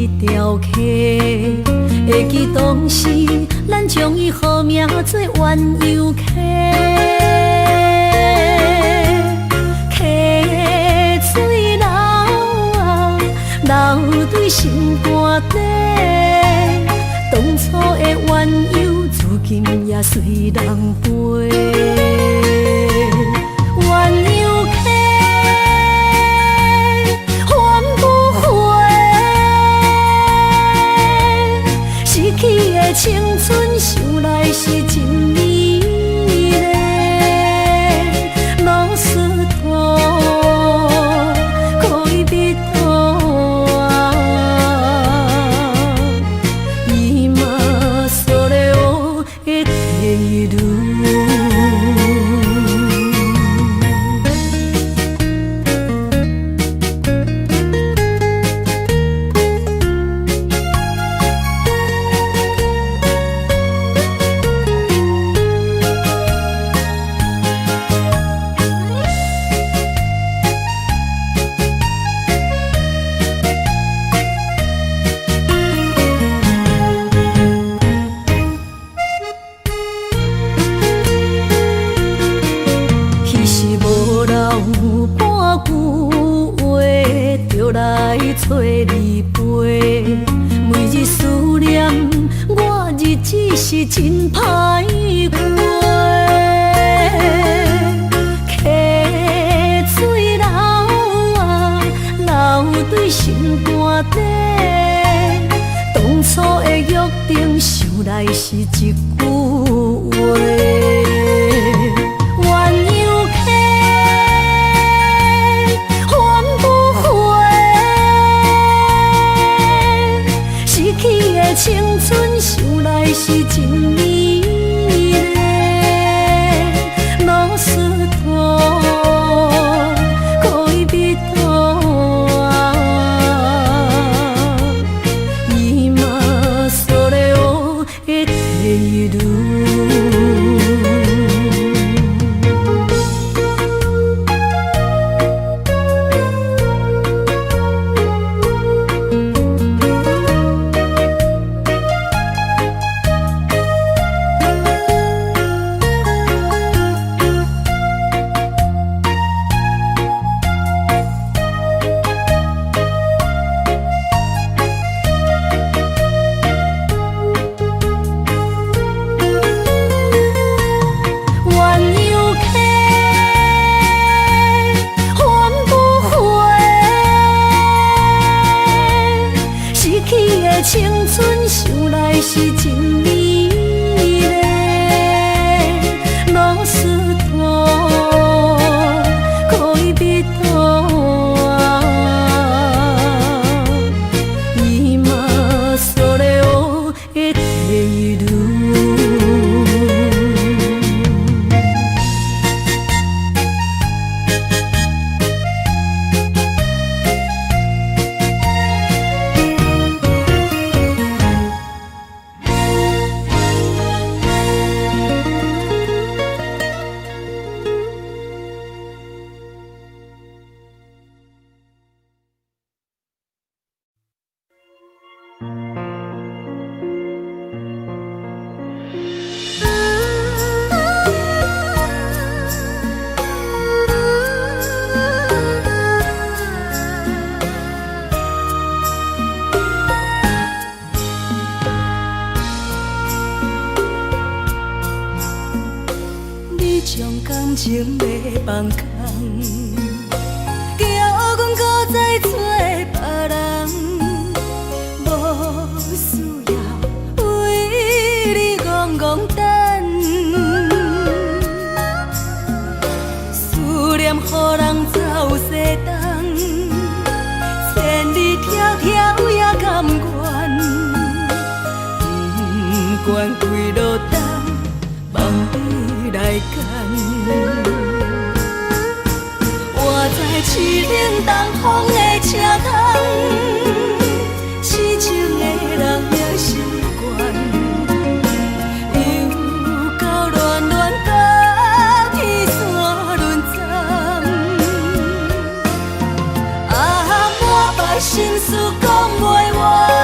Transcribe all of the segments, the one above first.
這條溪，會記當時咱將伊號名做鴛鴦溪。溪水流啊，流對心肝底，當初的鴛鴦，如今也隨人飛。鴛鴦溪，還不回，失去的青春，想來是真美麗。ロスト戀人啊，今それを得ている。彼時無留半句話，就來揣你飛。每日思念，我日子是真歹過。溪水流啊，流對心肝底，當初的約定，想來是一句話。鴛鴦溪，還不回，失去的青春，想來是真美麗。ロスト戀人啊，今それを得ている。鴛鴦溪，還不回，失去的青春，想來是真美麗。ロスト戀人啊，今それを得ている。你將感情欲放空，叫阮閣再找別人，無需要為你戇戇等，思念予人走西東，千里迢迢也甘願，不管幾落冬，望你來牽。我在凄冷東風的車窗，痴情的人也習慣，又到暖暖甲天山轮转，啊，满腹心事講袂完。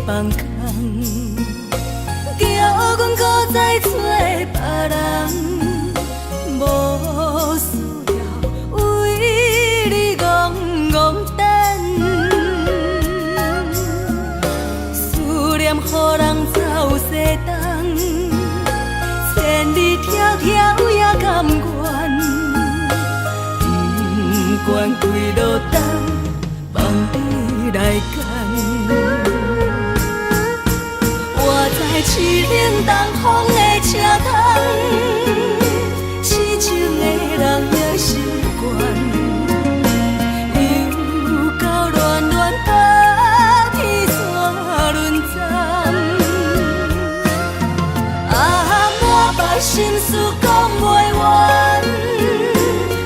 放空，叫阮閣再揣別人，無需要為你戇戇等。思念予人走西東，千里迢迢也甘願，不管幾落冬，放你來揀。我在凄冷東風的車窗，痴情的人也習慣，又到暖暖冬天煞轮转。啊，满腹心事講袂完，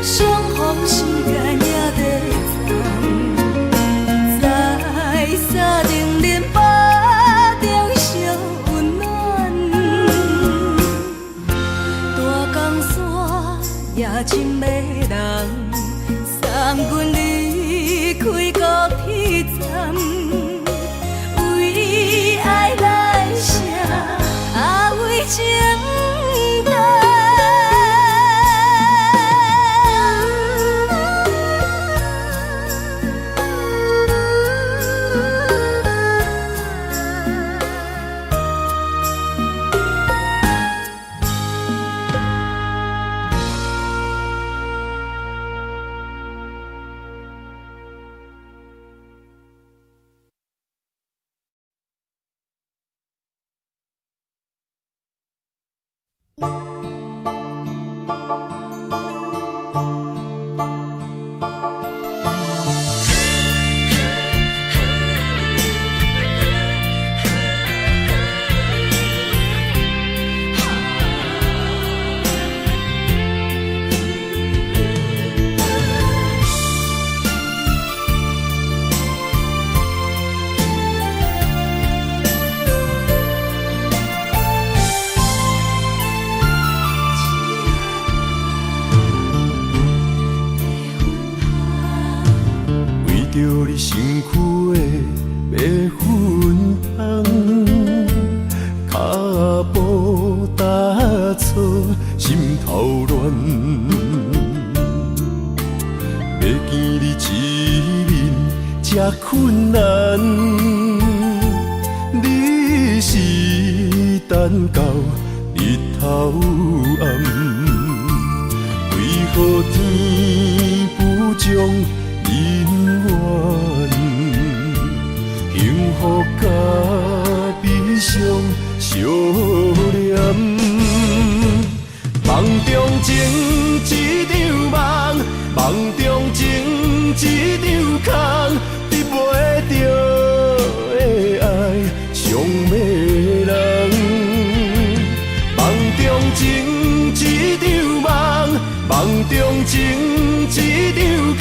相逢時間也短暫，在三重恁腹中相溫暖。大江山也真迷人，送阮離開高鐵站，為愛來寫，啊為情等。為著你身軀的白粉香，跤步踏錯，心頭亂。欲見你一面這困難，你是等到日頭暗，為何天不將姻緣，幸福佮悲傷相連。夢中情一場夢，夢中情一場空，得袂著的愛傷迷人。夢中情一場夢，夢中情一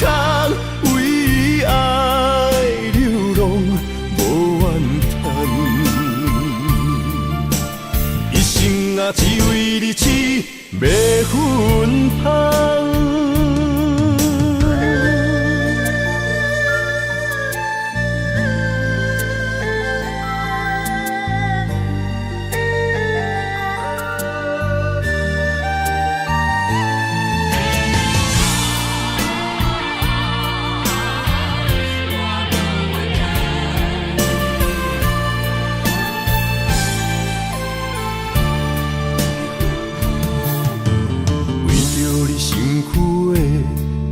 場空，為愛流浪無怨嘆。一生啊，只為你痴迷芬芳。為著你身軀的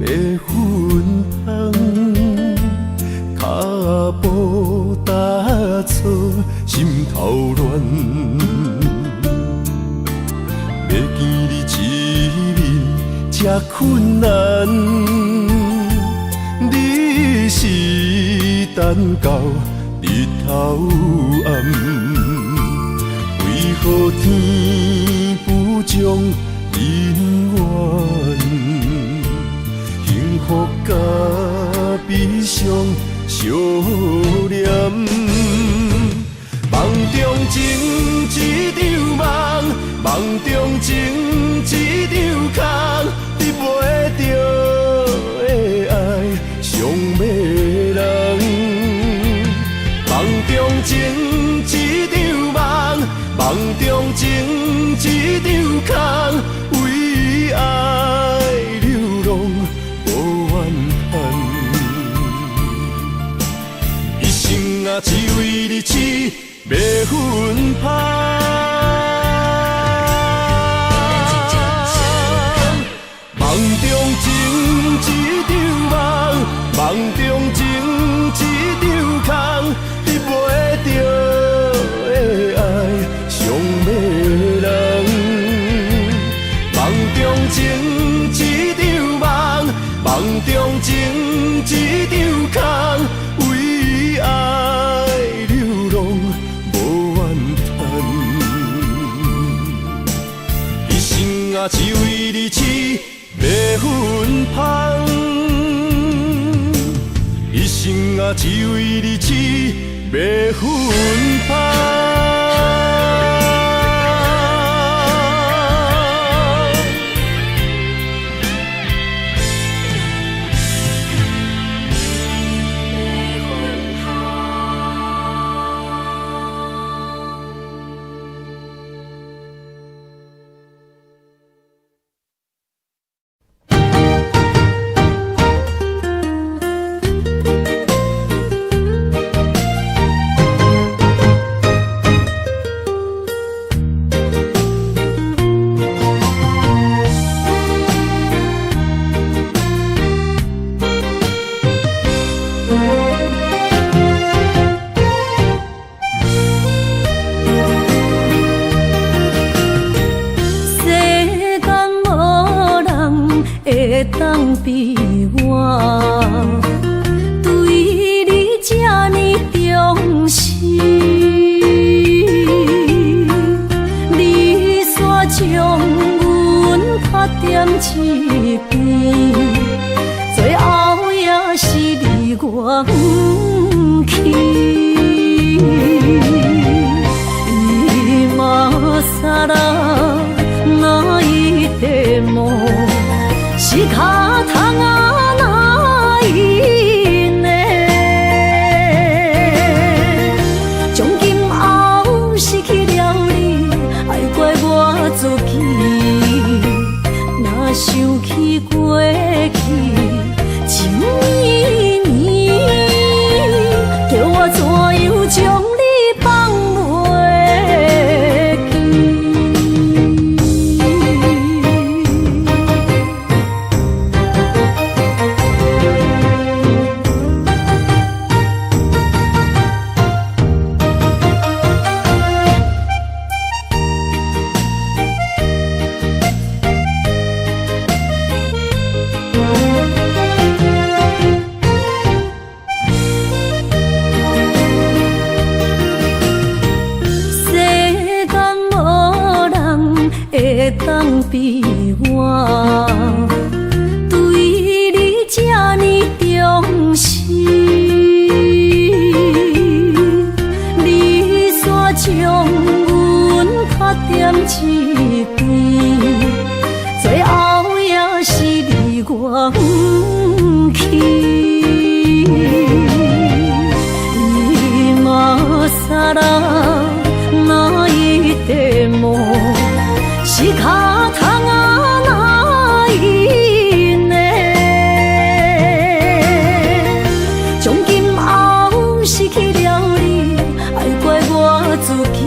白粉香，跤步踏錯，心頭亂。欲見你一面這困難，你是等到日頭暗，為何天不將姻緣，幸福佮悲傷相連。夢中情一場夢，夢中情一場空，得袂著的愛傷迷人。夢中情夢中情一場空，為愛流浪無怨嘆。一生啊，只為你痴迷芬芳。夢中情一場夢，夢中情一場空，得袂著的愛傷迷人。夢中情一場夢，夢中情一場空，為愛流浪無怨嘆。一生啊，只為你痴迷芬芳。一生啊，只為你痴迷芬芳。世間無人會當比我，對你這呢重視。你煞將阮拍踮一邊，最後也是離我遠去。今更泣いても仕方がないね。從今後失去了你，愛怪我自己。若想起過去情綿綿，叫我怎樣將你放袂記？世間無人會當比我，對你這呢重視。你煞將阮拍踮一邊，最後也是離我遠去。今更泣いても仕方がないね。從今後失去了你，愛怪我自己。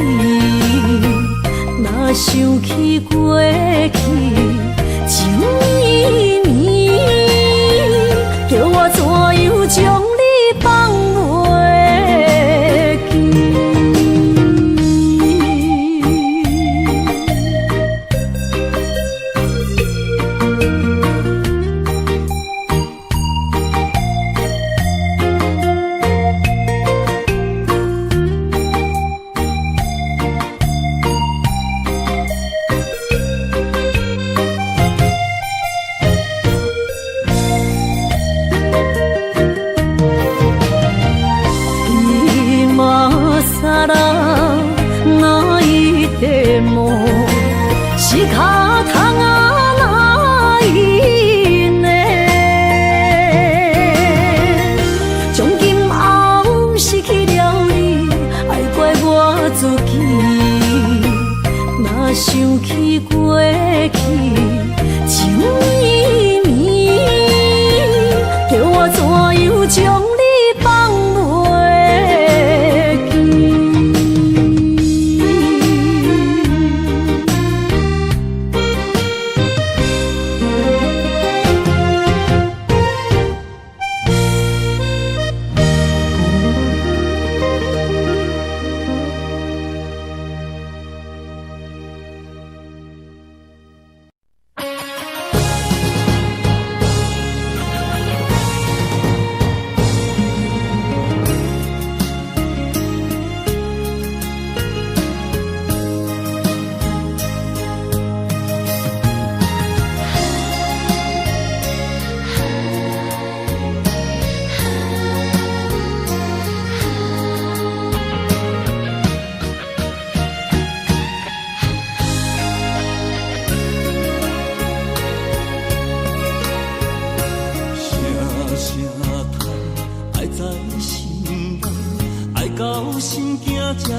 若想起過去情綿綿，叫我怎樣將你放袂記？今更泣いても仕方がないね。從今後失去了你，愛怪我自己。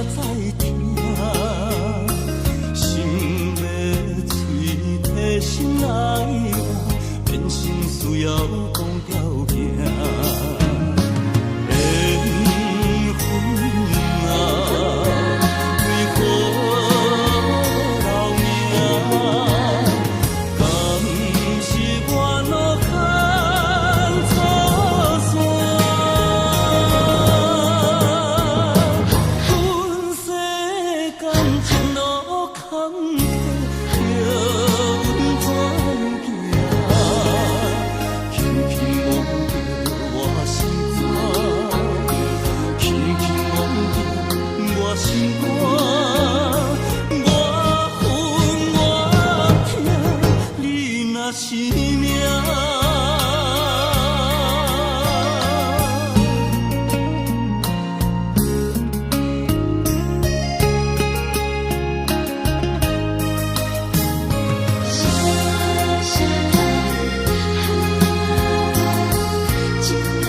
知疼。心欲喙提心来活，变成需要講條件。緣分啊，為何留名？敢是我路牽錯線？阮世間情路坎坷，叫阮怎樣行？輕輕摸著我心肝，輕輕摸著我心肝。我恨我疼，你若是命。声声叹，情路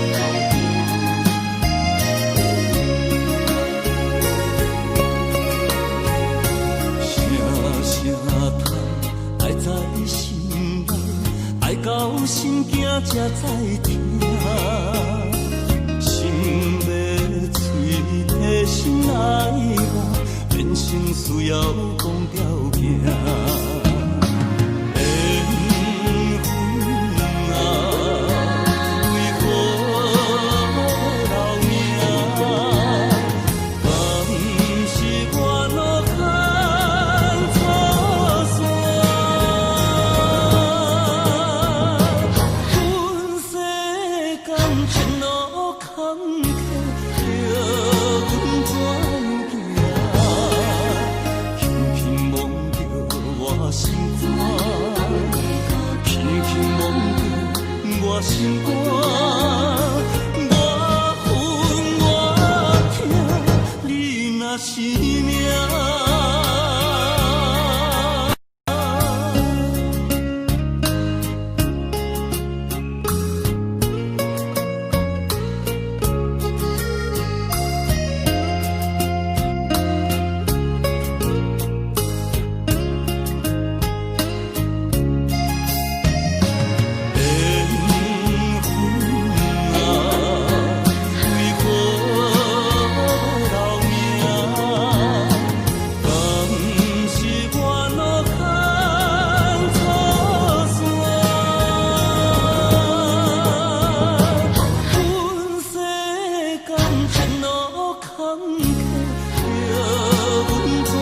歹行。声声叹，愛在心內，愛到心驚才知疼。心欲喙提心來活，變成需要講條件。緣分啊，為何留名？敢是我路牽錯線？阮世間情路坎坷，叫阮怎樣行？輕輕摸著我心肝，輕輕摸著我心肝。我恨我疼，你若是命。緣分啊，為何留名？敢是我路牽錯線？阮世間情路坎坷，叫阮怎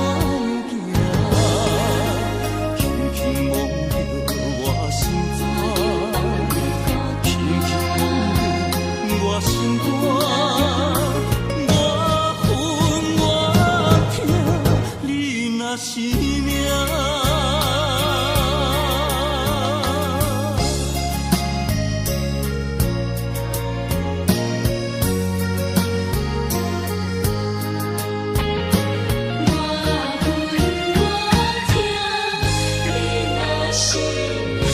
樣行？輕輕摸著我心肝，輕輕摸著我心肝。我恨我疼，你若是命。我恨我疼，你若是命。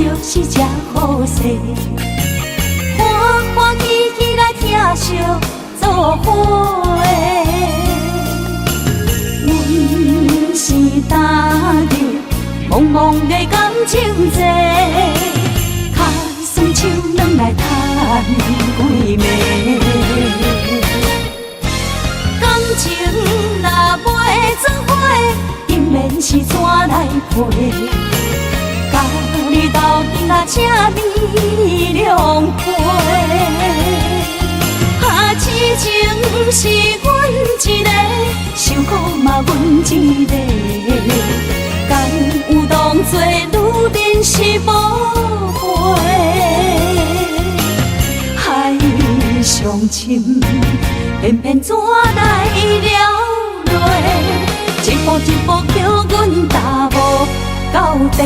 就是這好勢，歡歡喜喜來疼惜做伙。阮是踏入茫茫的感情債，跤酸手軟來趁幾暝。感情若袂做伙，姻緣是紙來批？共你鬥陣啊，請你兩批。啊，痴情是阮一个，受苦嘛阮一个。敢有當作女人是寶貝？海上深，偏偏怎來了落？一步一步叫阮踏無到底。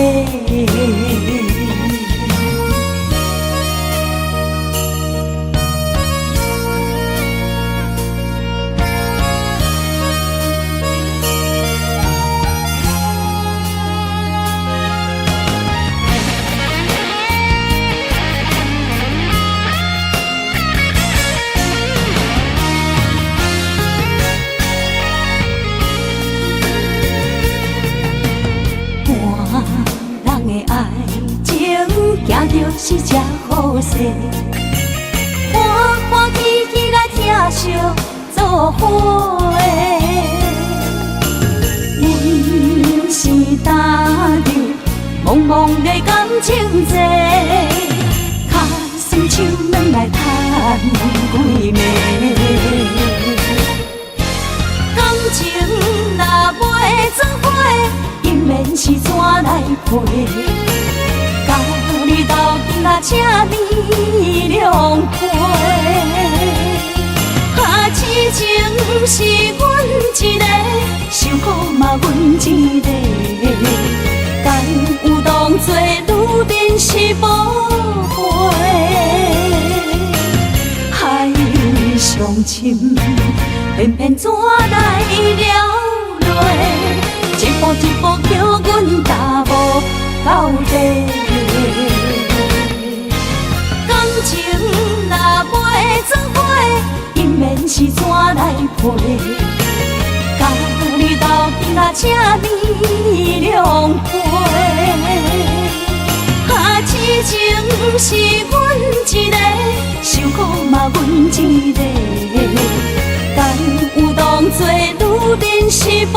行就是這好勢，歡歡喜喜來疼惜做伙。阮是踏入茫茫的感情債，跤酸手軟來趁幾暝。感情若袂做伙，姻緣是紙來批？共你鬥陣啊，請你兩批。啊，痴情是阮一个，受苦嘛阮一个。敢有當作女人是寶貝？海上深，偏偏怎來了落？一步一步叫阮踏無到底。感情若袂做伙，姻緣是紙來批？共你鬥陣啊，請你兩批。啊，痴情是阮一个，受苦嘛阮一个。敢有當作女人是寶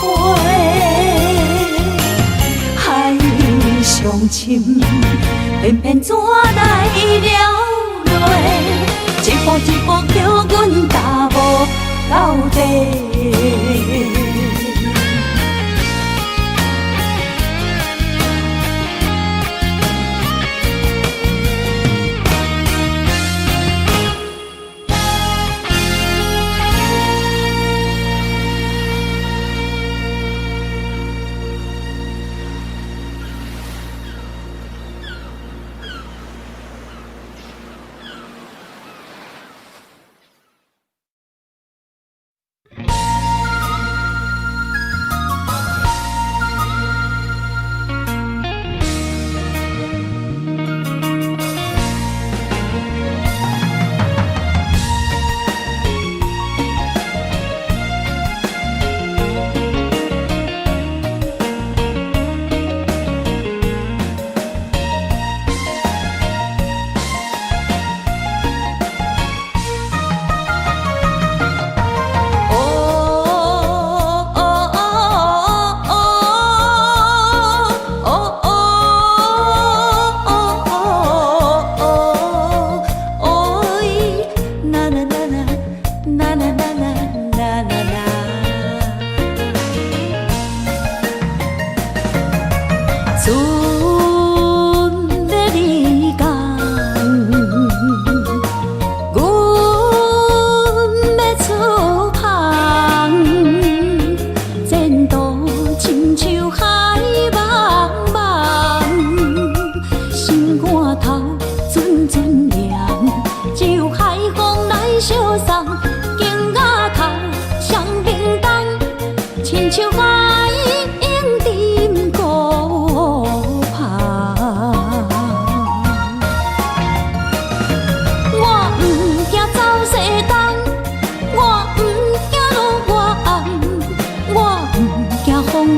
貝？海上深，偏偏怎來了落？一步一步叫阮踏無到底。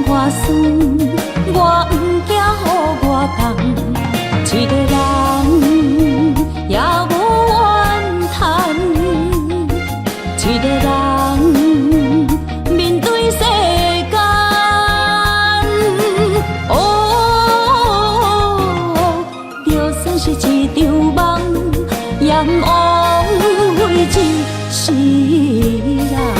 風酸，我毋驚雨外重，一个人也無怨嘆，一個人面對世間。哦，就算是一場夢，也毋枉費一世人。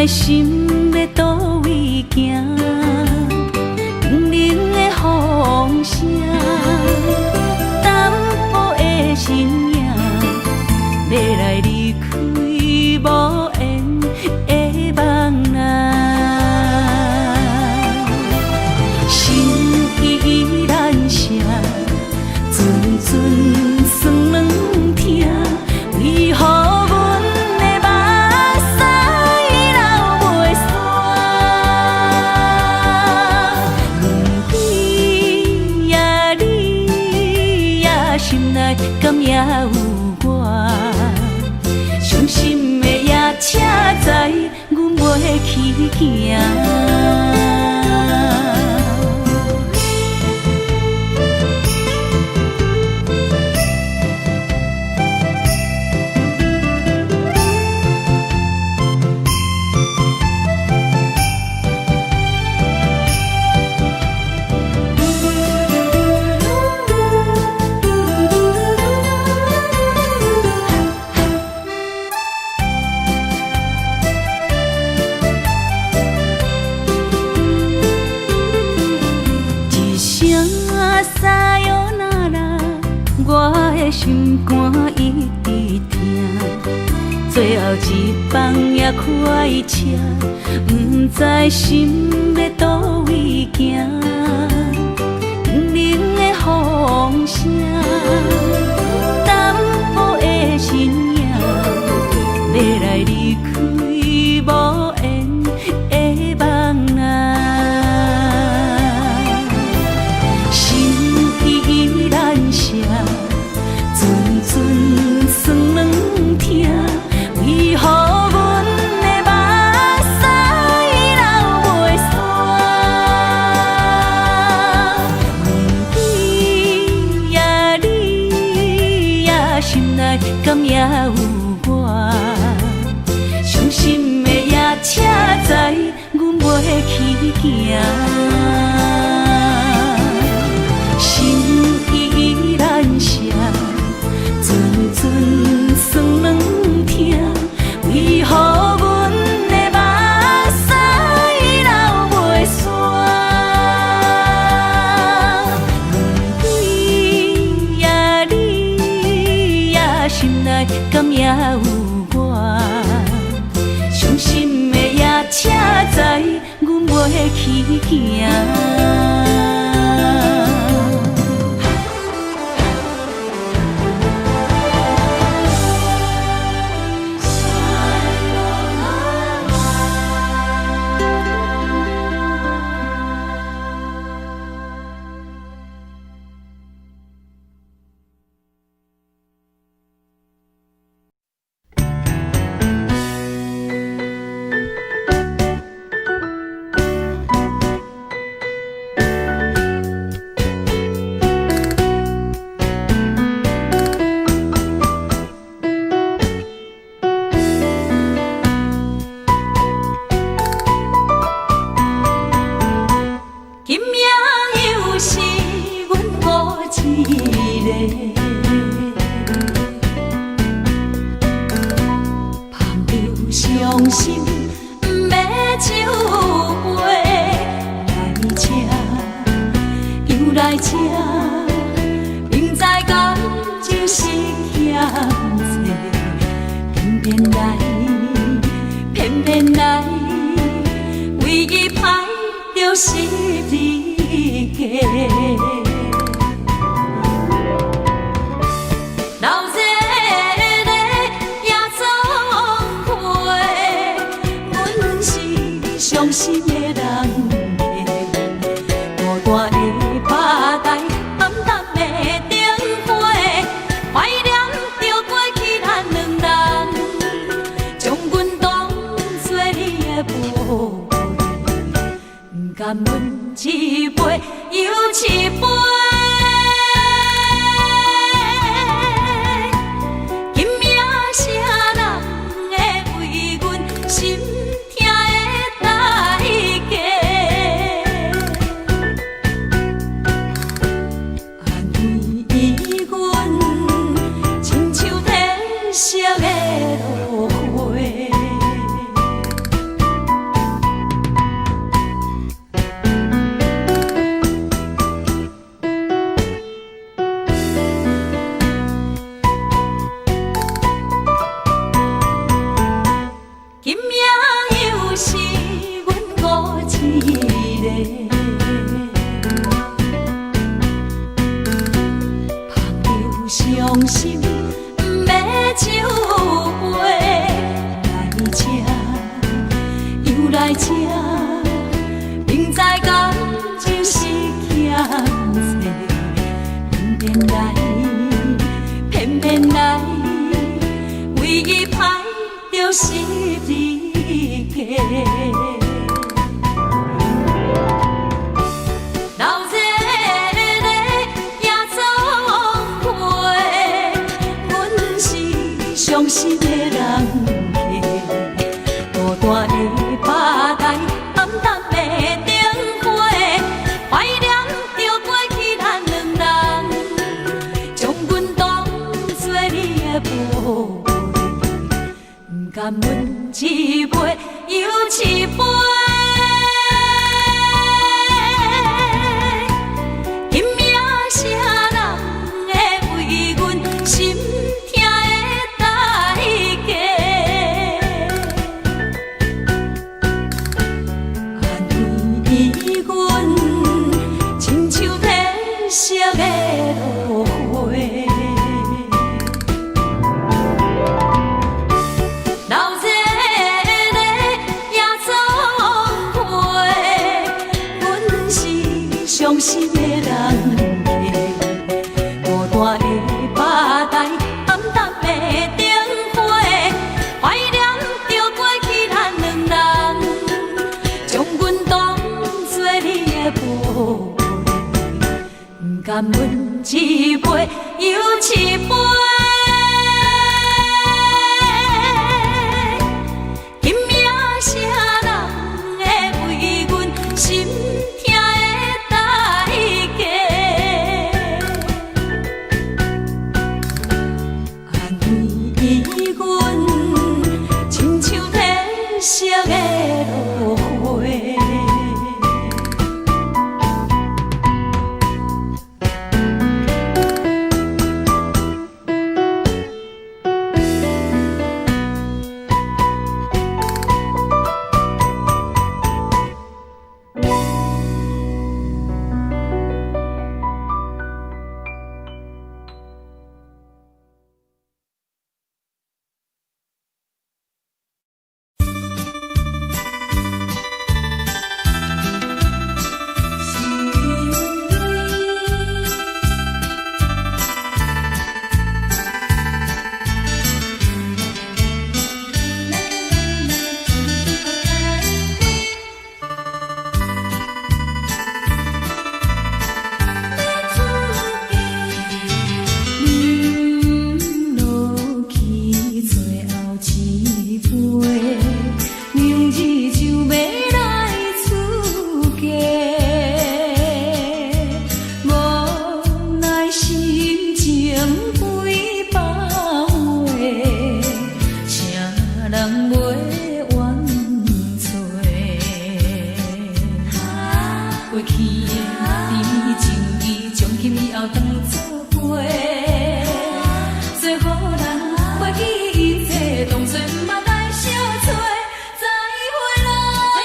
傷心肝一直疼。最後一班也快車，毋知心欲佗位行。冷冷的風聲，淡薄的身影，欲來離開無緣的夢啊。心意難捨，陣陣酸軟疼。為何阮的目屎流袂煞？問你呀你呀，心內敢猶有我？傷心的夜車載阮袂去行。心意難捨，陣陣酸軟疼。為何阮的目屎流袂煞？問你呀你呀，心內敢猶有我？傷心的夜車載阮袂去行。今夜又是阮孤一个，捧著傷心的酒杯，來這又來這，明知感情是欠債，偏偏來，偏偏來，為伊歹著十字架。流熱的夜總會，阮是傷心的人客，孤單的吧台，暗淡的燈火，懷念著過去咱兩人，將阮當作你的寶貝，毋甘阮一杯又一杯。今夜啥人會為阮心疼的代價？安慰阮，親像褪色的落花。今夜又是阮孤一个，捧著傷心的酒杯，來這又來這，明知感情是欠債，偏偏來，偏偏來，為伊歹著十字架。流熱的夜總會，阮是傷心的人客，孤單的吧台，暗淡的燈火，懷念著過去咱兩人，將阮當作你的寶貝，毋甘阮一杯又一杯。今夜啥人會為阮心傷心的人客。孤單的吧台，暗淡的燈火，懷念著過去咱兩人，將阮當作你的寶貝，毋甘阮一杯又一杯。今夜啥人會為阮心疼的代價？安慰阮，親像天色的落花。啉落去最後一杯，明日就欲來出嫁，無奈心情幾百回，誰人袂怨嗟？過去的甜蜜情誼，從今以後當作陪。做予人袂記一切，當作毋捌來相揣。再會啦，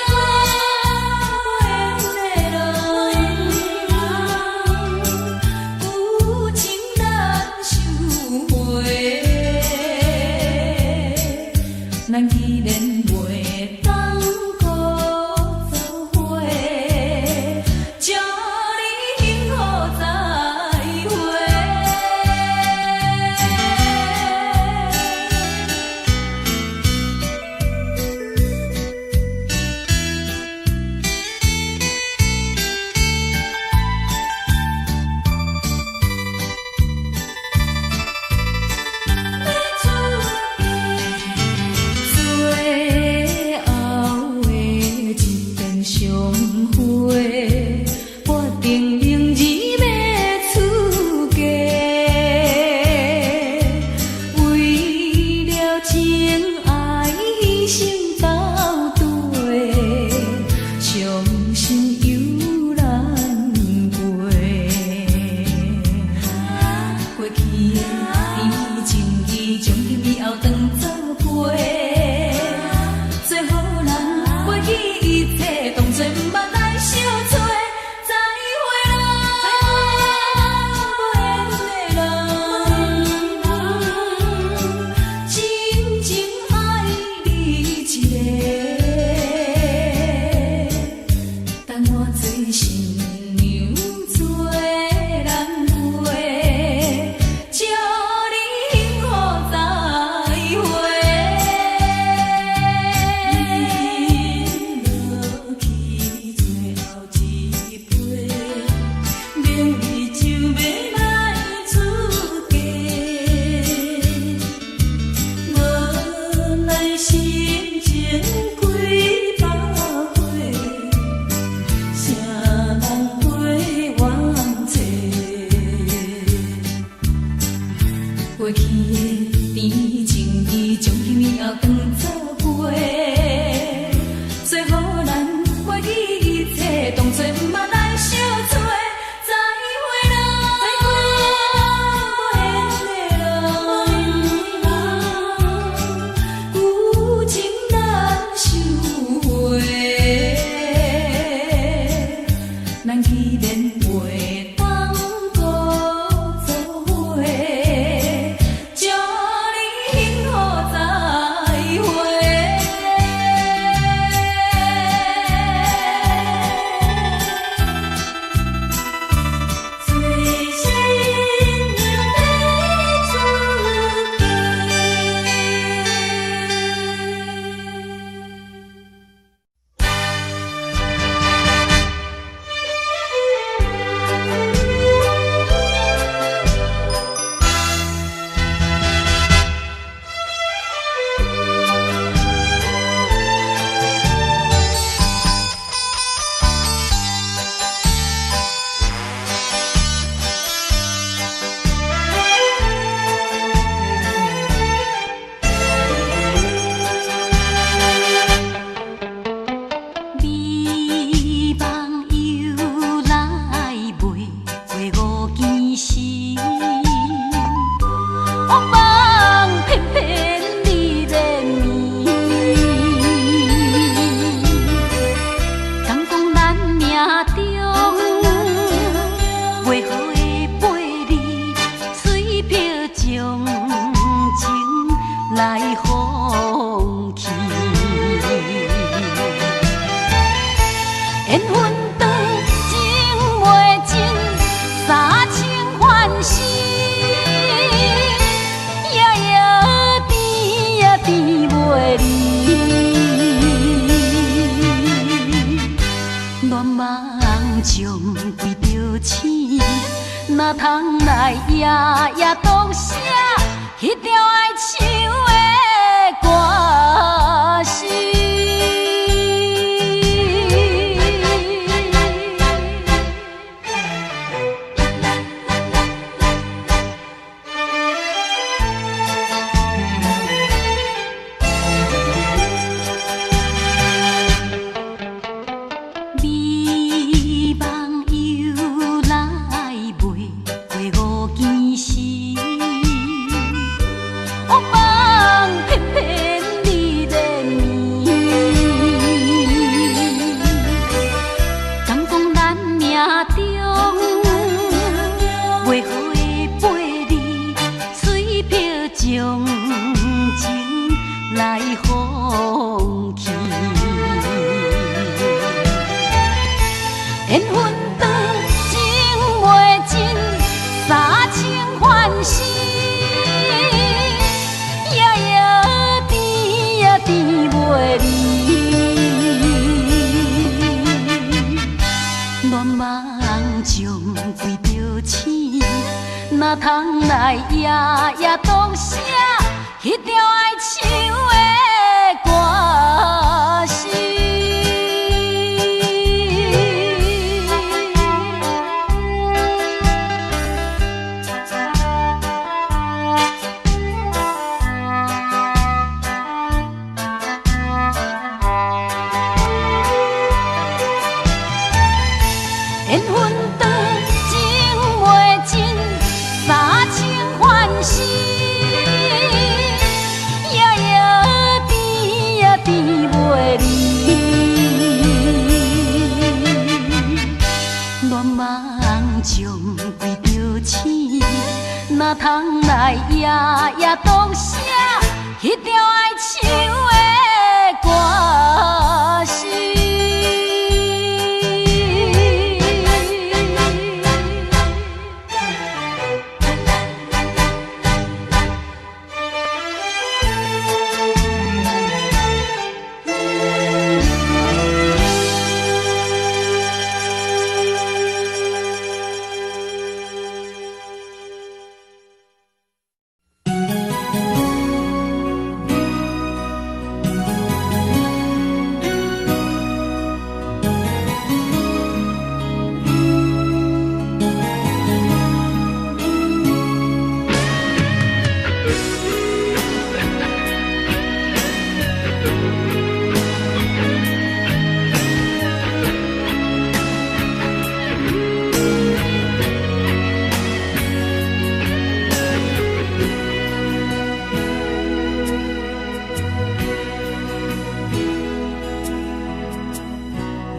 無緣的人，舊情難收回。咱既然袂當閣做伙，祝你幸福再會。最後的一遍相會，決定明日欲出嫁。為了情愛犧牲斗底，傷心又難過。過去的甜蜜情誼，從今以後當作陪。做予人袂記一切，當作毋捌來相揣。再會啦，無緣的人，真情愛你一個，等我做新娘做人陪，祝你幸福再會。飲落去最後一杯，明日就欲來出嫁。無奈心情幾百回，誰人會怨嗟？過去的甜蜜情誼，從今以後當作陪。做予人袂記一切，當作毋捌來相揣。再會啦，無緣的人，舊情難收回。咱既然袂當閣做伙，祝你幸福再會。緣分長，情袂盡，三清反身，夜夜甜呀甜袂離。恋夢中為著醒，哪通來夜夜獨寫彼條愛唱的歌詞。美夢由來袂過五更時，惡夢偏偏你連綿。敢講咱命中袂好的八字，催迫將情來放棄。緣分長，情袂盡，三清反身，夜夜甜呀甜袂離。恋夢中為著醒，哪通來夜夜獨寫彼條愛唱的歌詞。緣分長，情袂盡，三清反身，夜夜甜呀甜袂離。戀夢中為著醒，哪通來夜夜獨寫彼條愛唱的歌詞。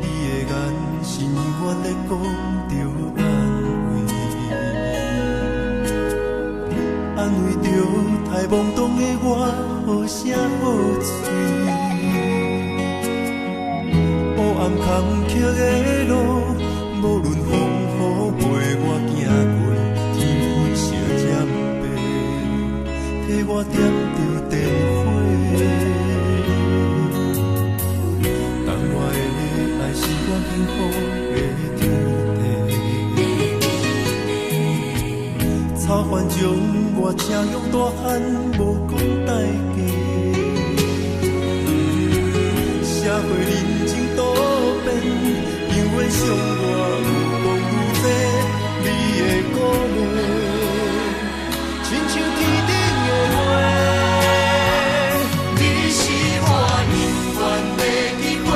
你的眼神永遠咧講著安慰，安慰著太懵懂的我，好聲好喙。黑暗坎坷的路，無論風雨陪我行過，天昏小渐白，替我點著電火。当我的愛是我幸福的天地，草原上我請用大漢無講代價，社會人情多變，永遠傷我有講愈濟，你的鼓勵，親像天頂的月。你是我永遠的機會，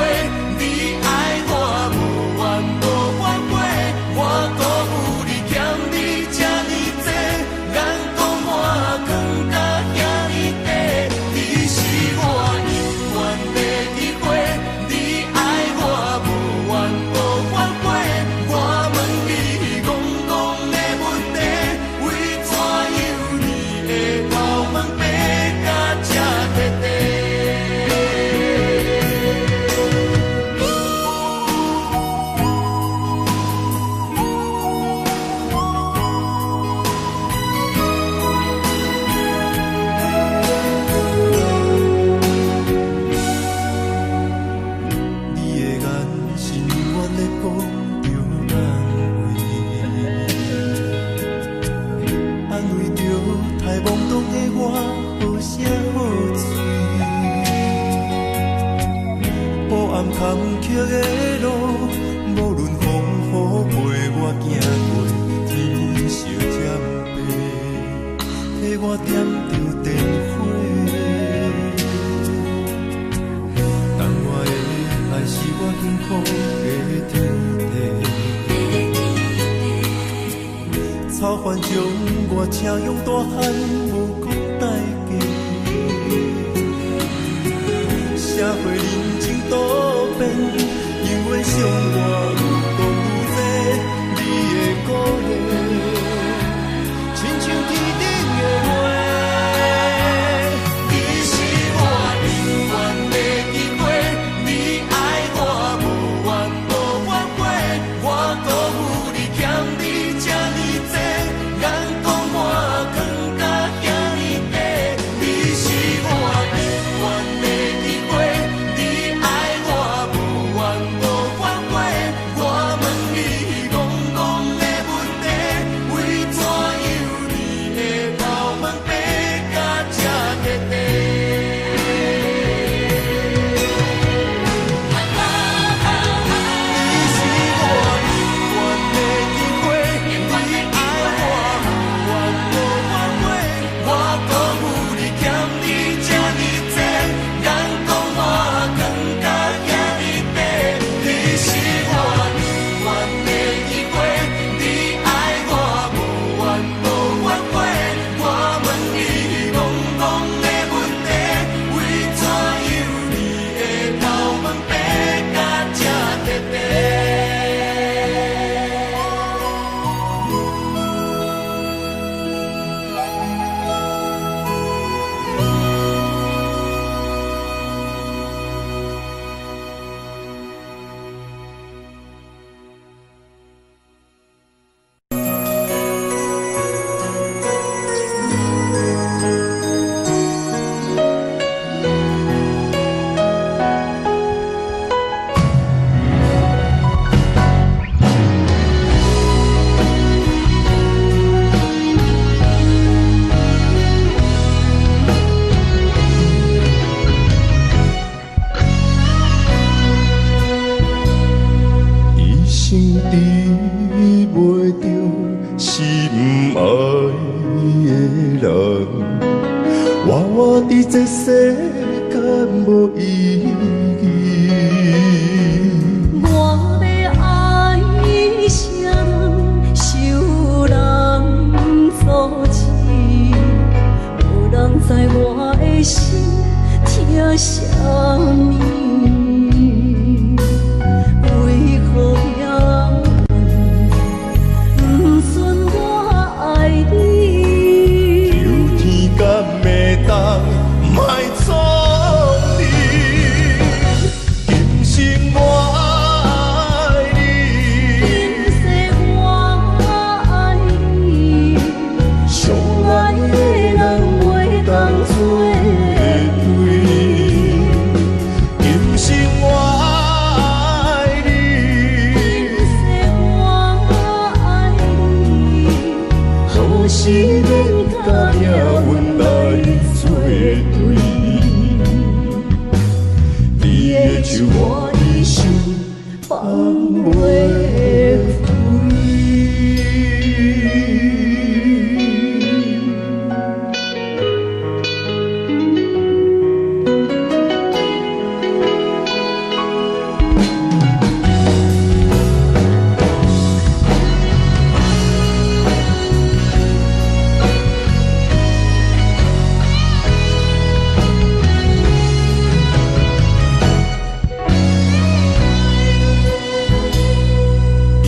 你愛我無怨無反悔，我辜負你欠你這呢濟，眼光我藏甲遐呢短。你是我永遠的機會，你愛我無怨無反悔，曲的路，無論風雨陪我行過，天色漸白，替我點著電火。但我的愛是我幸福的天地。草原將我請養大漢，無講代價。社會人情多變，永遠傷我愈講愈濟，你的鼓勵，親像天頂的月。你是我永遠的機會，你愛我無怨無反悔，我辜負你欠你這呢濟，眼光我藏甲遐呢低。你是我永遠的機會，你愛我無怨無反悔，我問你戇戇的問題，為怎樣你會頭毛白甲這徹底？你是我永遠的機會，你愛我無怨無反悔，我辜負你欠你這呢濟，眼光我藏甲遐呢低。你是我永遠的機會，你愛我無怨無反悔，我問你戇戇的問題，為怎樣你會頭毛白甲這徹底？一生得袂著心愛的人，活活佇這世間無意義。我欲愛啥人，受人阻止，無人知我的心疼啥物。為何命運不准我愛你？求天敢會當莫創你，今生我愛你。今世我愛你，上愛的人袂當做對，今生我愛你。今世我愛你，何時免佮命運來做對？你的手我一生放袂開。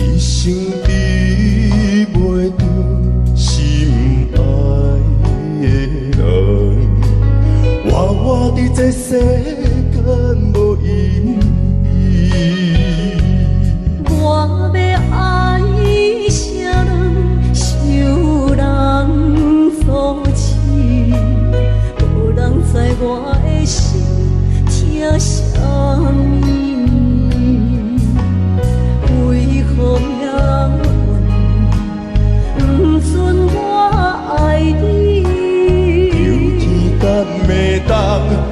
一生得袂著心愛的人，活活佇這世間無意義。我欲愛啥人，受人阻止，無人知我的心疼啥物。為何命運不准我愛你？求天敢會當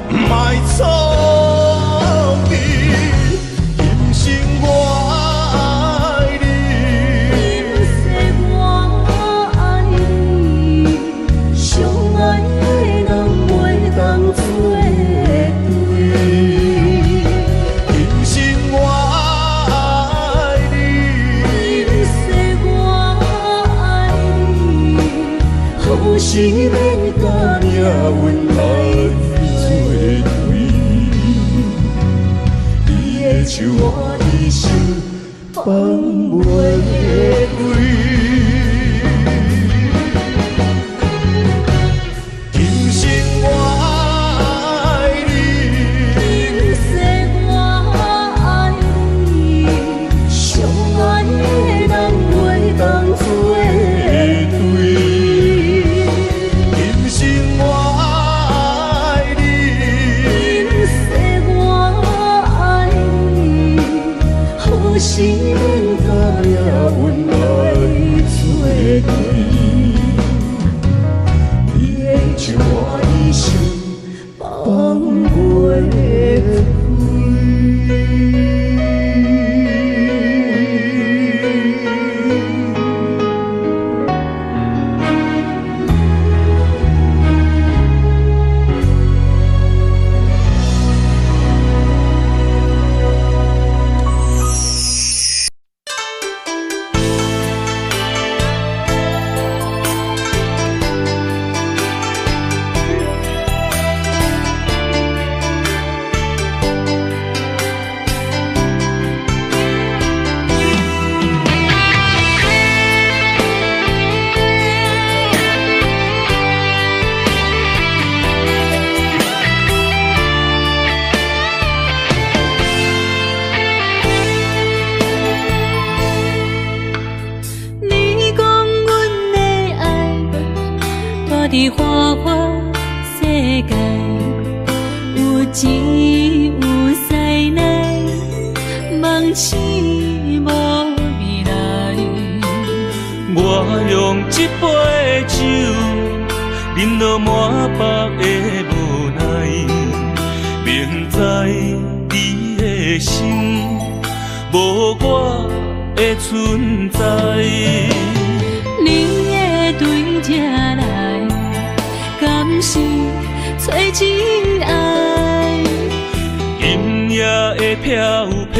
莫創你，今免佮命運來做對。你的手我一生放袂開。今生我愛你，今世我愛你，相愛的人袂當做對。今生我愛你，今世我愛你，何時免佮命運來做對。你的手我一生放袂開。你講阮的愛，蹛佇花花世界，有錢有勢內，夢醒無未來。我用這杯酒，飲落滿腹的無奈，明知你的心無我的存在。你會對這來，敢是找真愛？今夜的飄泊，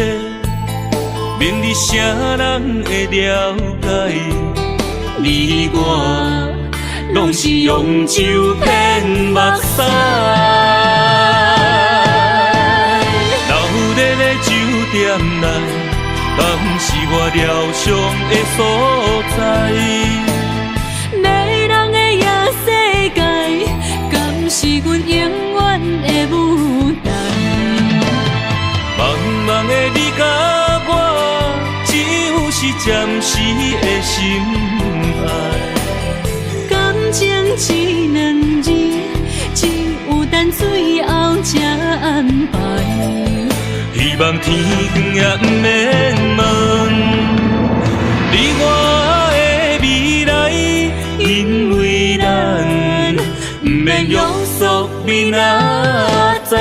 明日啥人會了解？你我攏是用酒騙目屎。闹熱的酒店內，敢是我療傷的所在？迷人的夜世界，敢是阮永遠的舞台？茫茫的你佮我，只有是暫時的心愛。感情這兩字，只有等最後才安排。希望天光也毋免問你我的未來，因為咱毋免約束明仔載。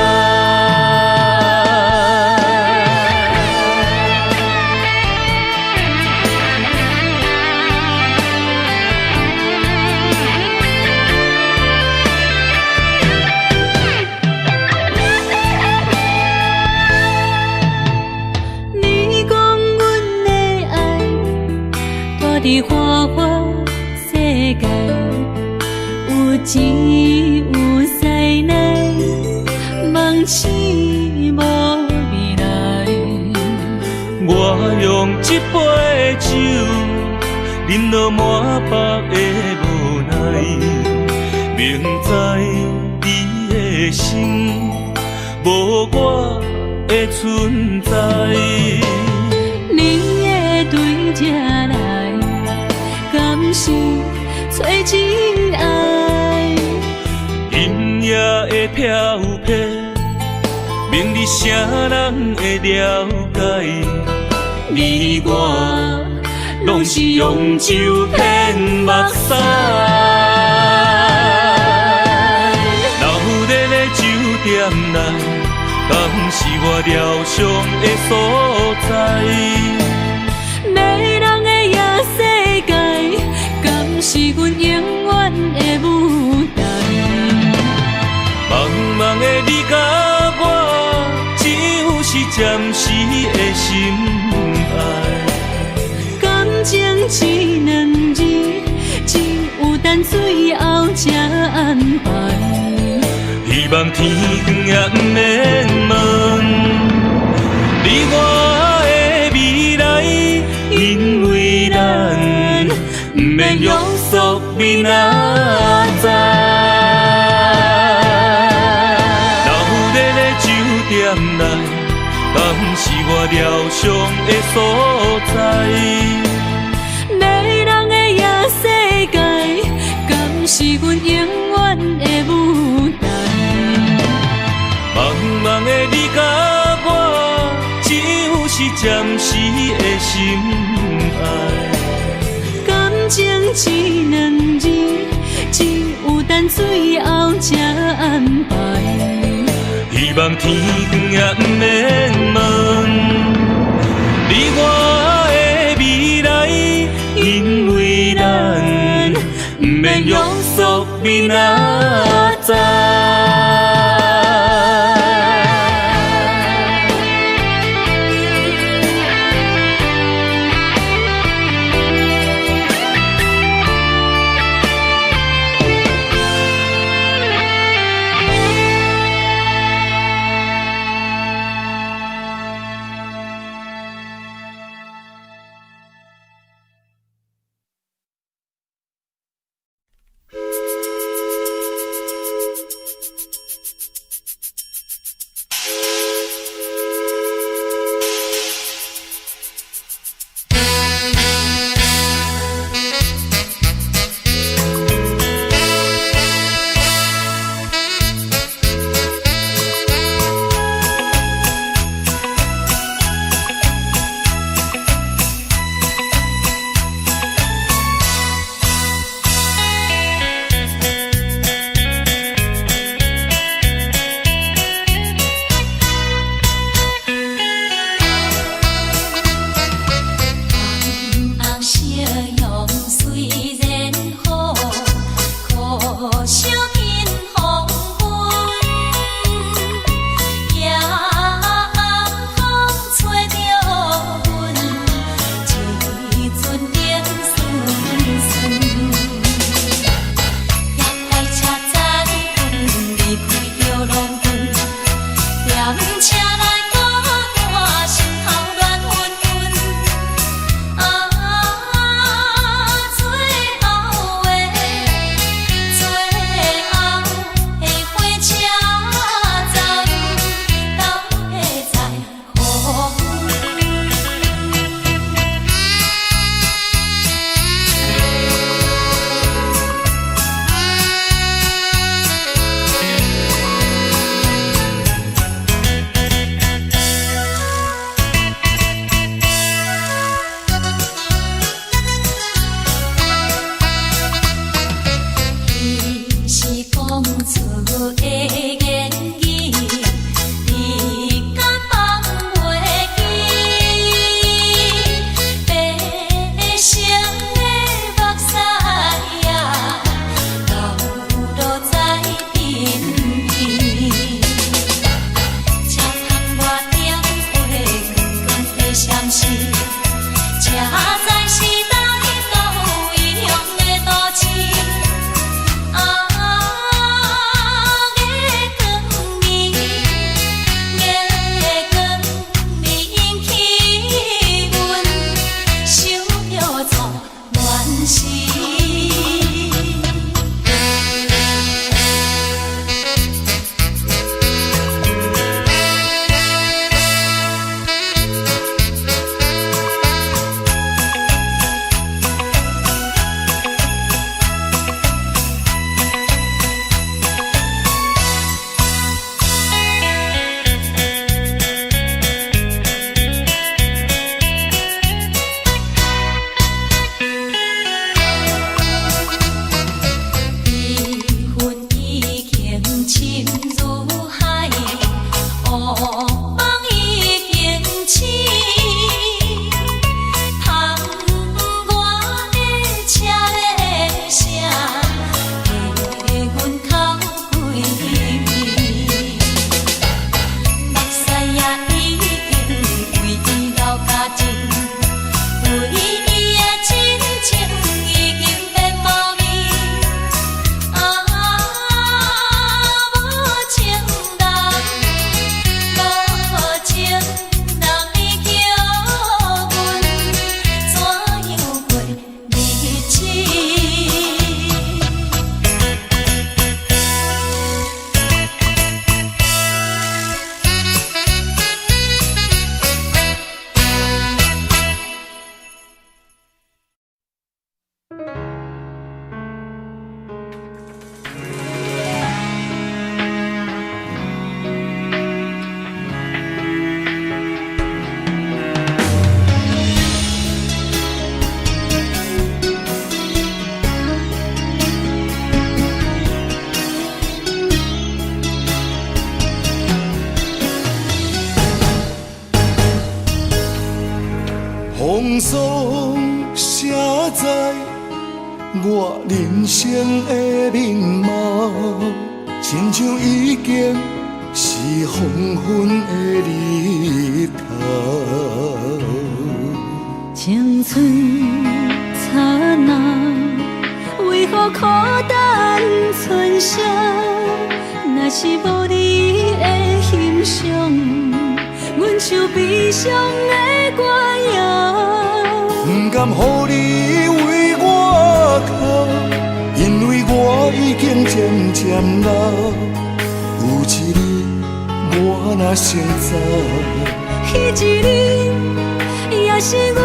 你講阮的愛，蹛佇花花世界，有錢有勢內，夢醒無未來。我用這杯酒，飲落滿腹的無奈，明知你的心無我的存在。你會對這來，敢是找真愛？今夜的飄泊，明日啥人會了解？你我攏是用酒騙目屎。鬧熱的酒店內，敢是我療傷的所在？迷人的夜世界，敢是阮永遠的舞台？茫茫的你佮我，只有是暫時的心愛。感情這兩字，只有等最後才安排。希望天光也毋免問，你我的未來，因為咱毋免約束明仔載。鬧熱的酒店內，敢是我療傷的所在？迷人的夜世界，敢是阮永遠的舞台？茫茫的你佮我，只有是暫時的心愛。感情這兩字，只有等最後才安排。希望天光也毋免問，你我的未來，因為咱毋免約束明仔載。風霜寫在我人生的面貌，親像已經是黃昏的日頭。青春燦爛，為何苦等春宵？若是無你的欣賞，阮唱悲傷的歌謠。不甘予你為我哭，因為我已經漸漸老。有一日我若先走，彼一日也是阮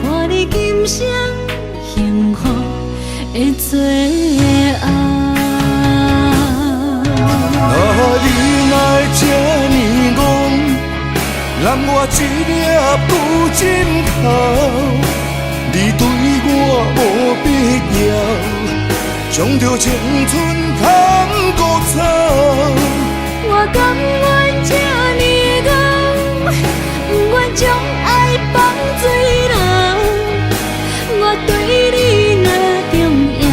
伴你今生幸福的最後。啊，你哪會這呢戇，攬我一粒舊枕頭，你對我無必要，將著青春牵孤走。我甘願這呢戇，不願將愛放水流。我對你若重要，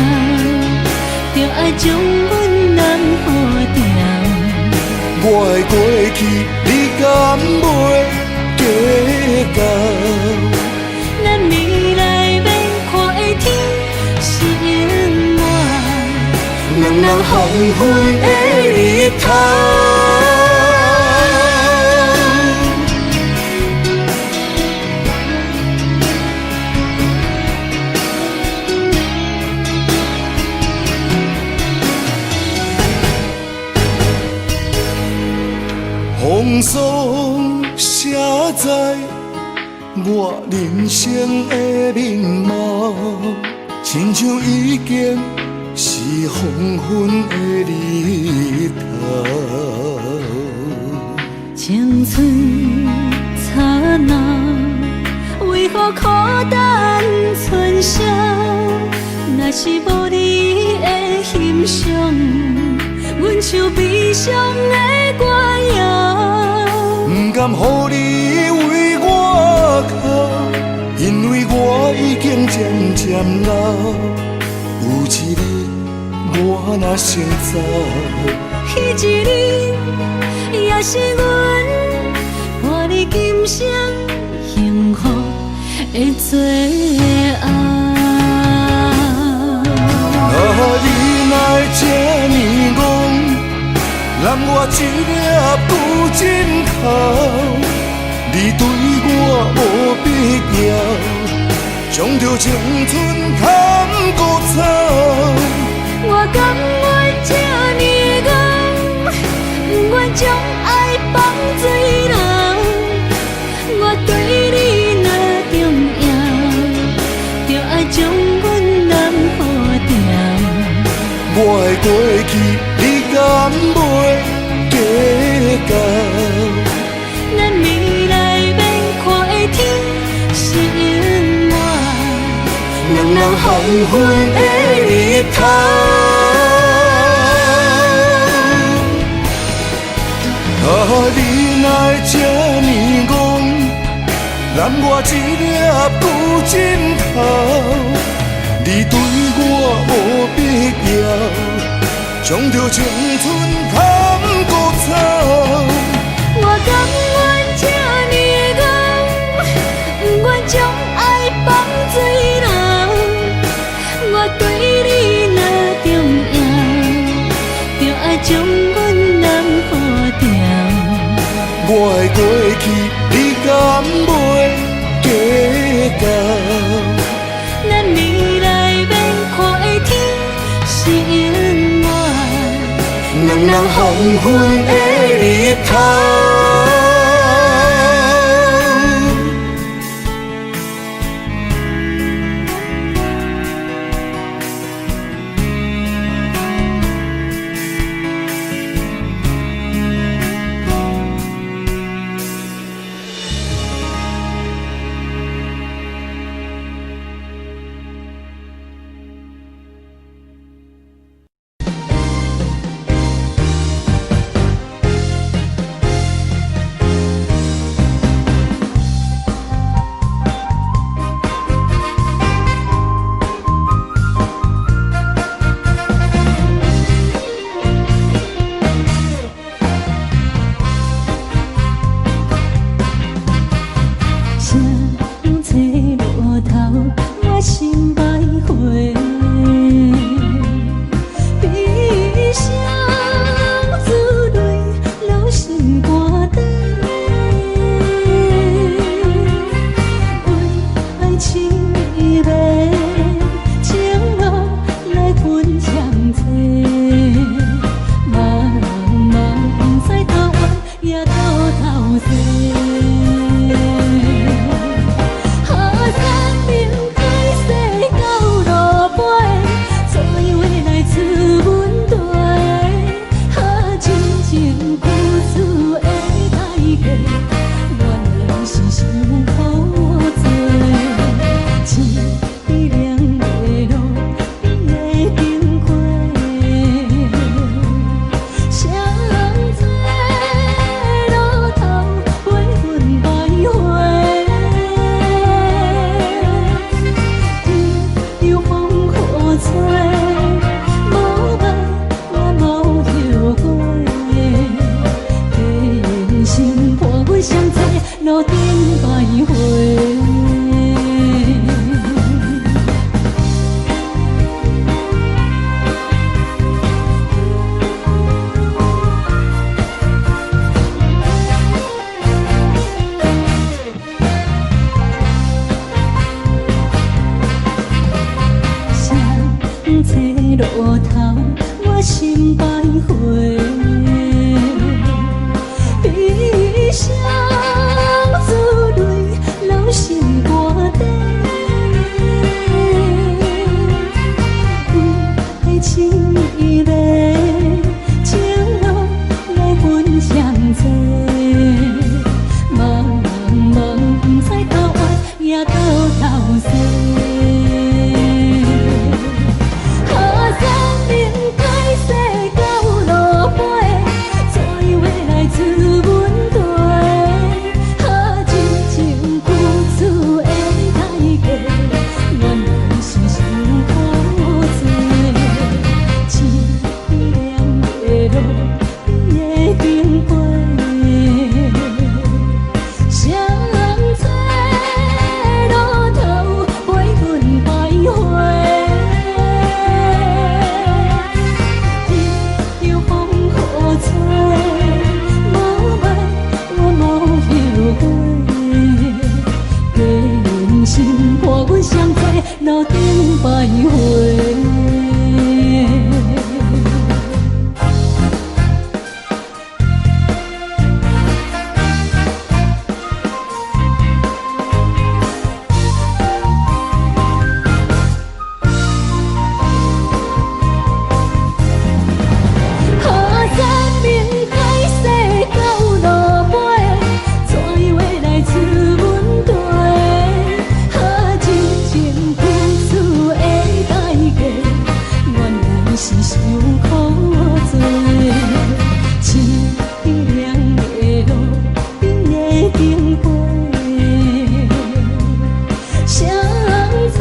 就愛將阮攬好牢。我的過去，你敢袂計較？咱未來欲看的天是永遠兩人黃昏的日頭。風霜寫在我人生的面貌，親像已經是黃昏的日頭。青春燦爛，為何苦等春宵？若是無你的欣賞，阮唱悲傷的歌謠。不甘予你為我哭，因為我已經漸漸老。有一日我若先走，彼一日也是阮伴你今生幸福的最後。啊，你哪會這呢戇，攬我一粒舊枕頭，你對我無必要，將著青春牵孤走。我甘願這呢戇，不願將愛放水流。我對你若重要，就愛將阮攬好牢。我的過去，你敢袂計較？咱未來欲看的天是永遠兩人黃昏的日頭。啊，你哪會這呢戇，攬我一粒舊枕頭，你對我無必要，將著青春牵孤走。我甘願這呢戇，不願將愛放水流。我對你若重要，就愛將阮攬好牢。我的過去，你敢袂計較？咱未來欲看的天是永遠兩人黃昏的日頭。路頭，我心徘徊。悲傷珠淚流心肝底，為愛情暝，情路來分相載，茫茫不知頭歪也到頭西。啊，三明海西到落尾，怎樣會來出問題？啊，真情付出的代價，原來是傷苦濟。淒涼的路邊的灯火，谁人在路頭陪阮徘徊？任由風雨吹，無愛我無後悔。假忍心伴阮相做路頂徘徊。啊，三明海西到落尾，怎樣會來出問題？啊，真情付出的代價，原來是傷苦濟。淒涼的路邊的燈火，誰人在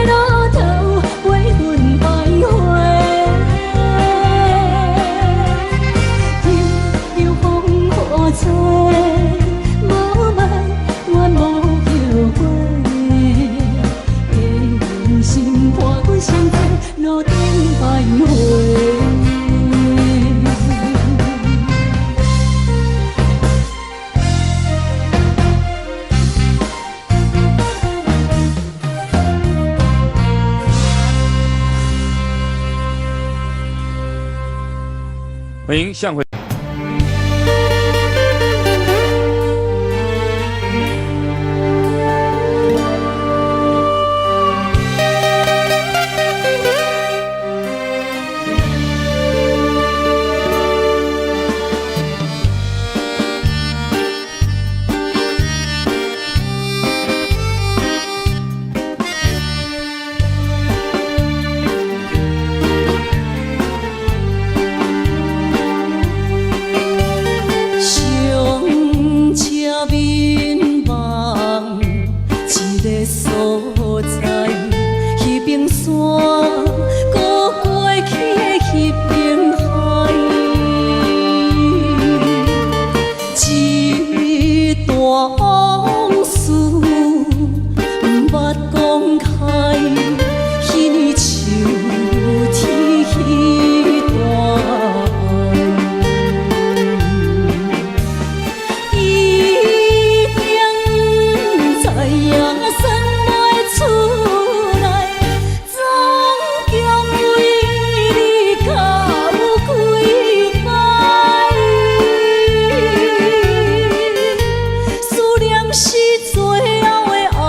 路頭陪阮徘徊？任由風雨吹，無愛我無後悔。假忍心伴阮相做路頂徘徊。歡迎向回。上車眠夢一个所在，彼邊山，閣過去的彼邊海，一段往事毋捌講開，彼年秋天彼段愛。一定知影算袂出來，總共為你哭幾擺。思念是最後的愛，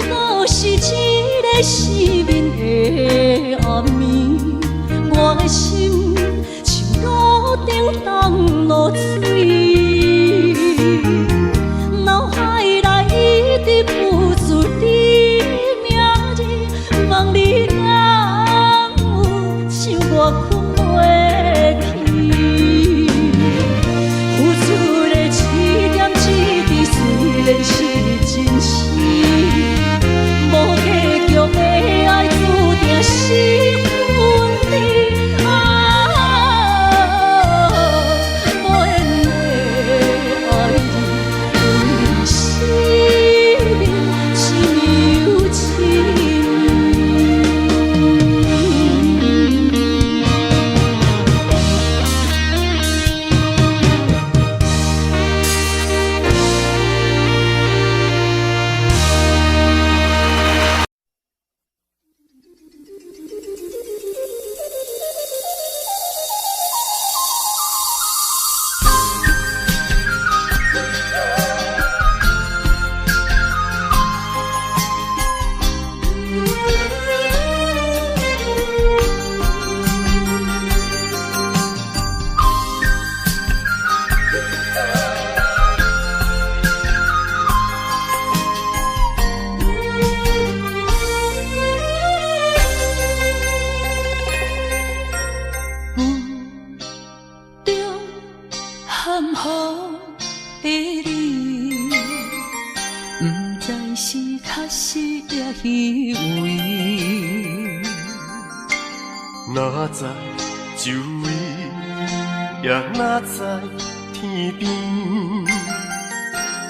果是一个失眠的暗暝，我的心像路灯重落水，脑海内一直浮出你名字，问你敢有想我睏袂去？付出的一点一滴虽然是真实，无结局的爱注定是分离。啊，无缘的爱你，为生命一暝又一暝。雾中含糊的你，毋知是确实抑虚伪。哪知周围，也哪知天边，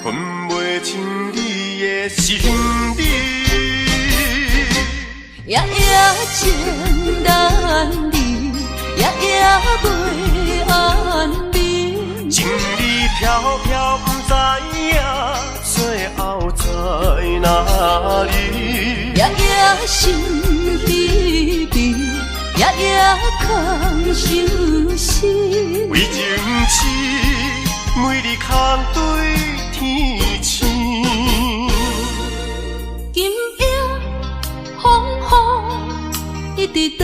分袂清你的心理。夜夜情难离，夜夜袂安眠。情理飘飘，不知影最后在哪里。夜夜心疲疲，夜夜空相思。为情痴，每日空对天星。今夜风雨一直倒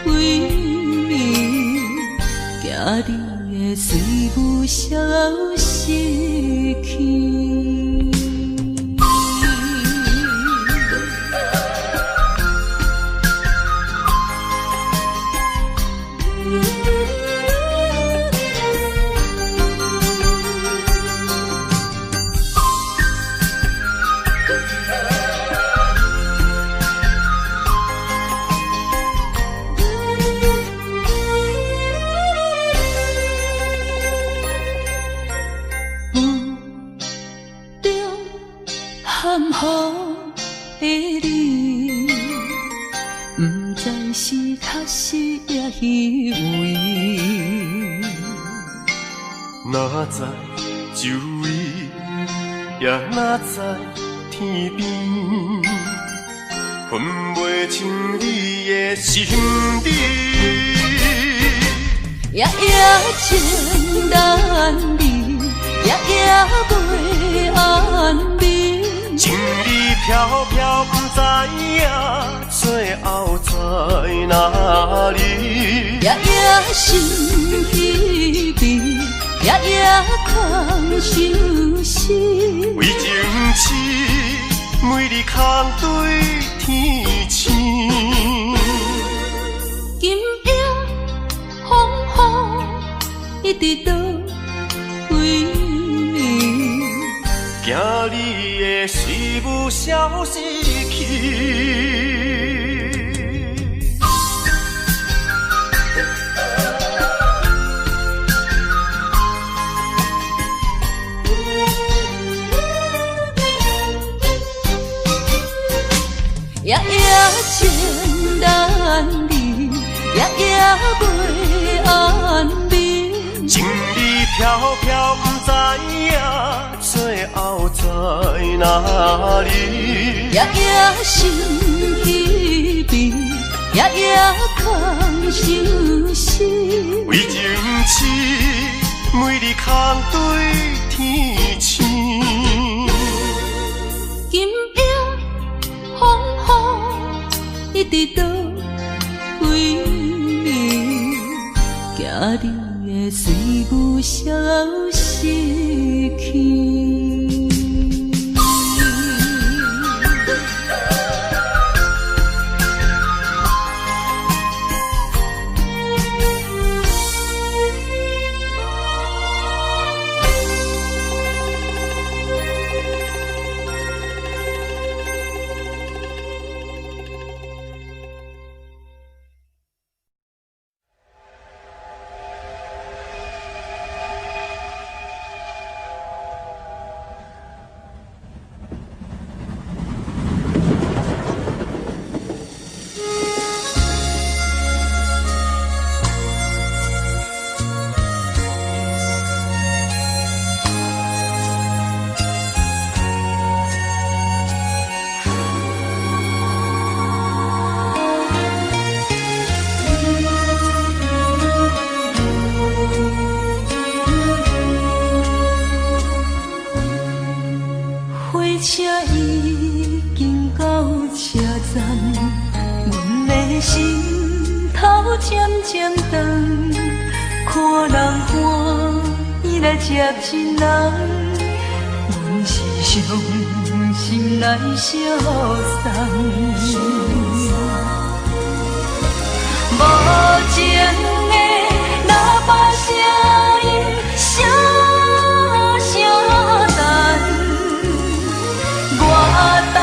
位，惊你会随雾消失去。雾中含糊的你，毋知是确实抑虚伪。哪知周围，也哪知天边，分袂清你的心理。夜夜情难离，夜夜袂安眠。情理飘飘，不知影最后在哪里。夜夜心疲疲，夜夜空相思。为情痴，每日空对天星。今夜风雨一直倒位，惊你会随雾消失去。夜夜情难离，夜夜袂安眠。情理飘飘，不知影最后在哪里。夜夜心疲疲，夜夜空相思。为情痴，每日空对天星。今夜你佇佗位呢？惊你会随雾消失去。火車已經到車站，阮的心頭漸漸長，看人歡喜來接親人，阮是傷心來相送。無情的喇叭聲音，聲聲等。我台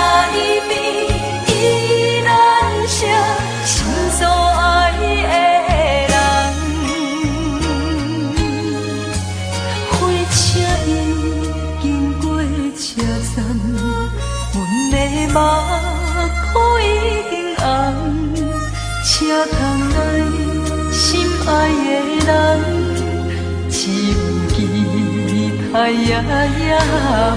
邊依然是心所愛的人。火車已經過車站，阮的目眶已經紅。車窗內心愛的人，只有期待夜夜梦。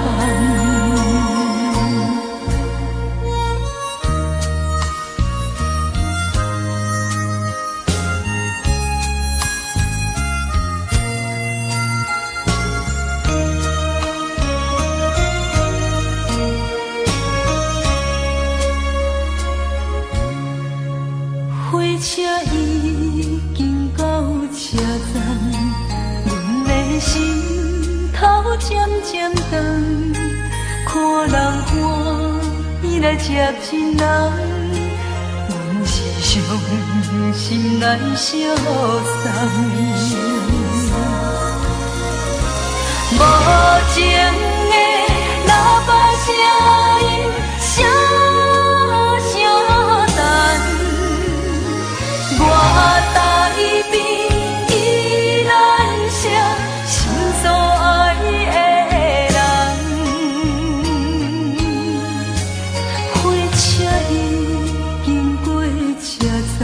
火車已經到車站，阮的心頭漸漸長，看人歡喜來接親人，阮是傷心來相送。無情的喇叭聲音，聲聲等。我台邊依然是心所愛的人。火車已經過車站，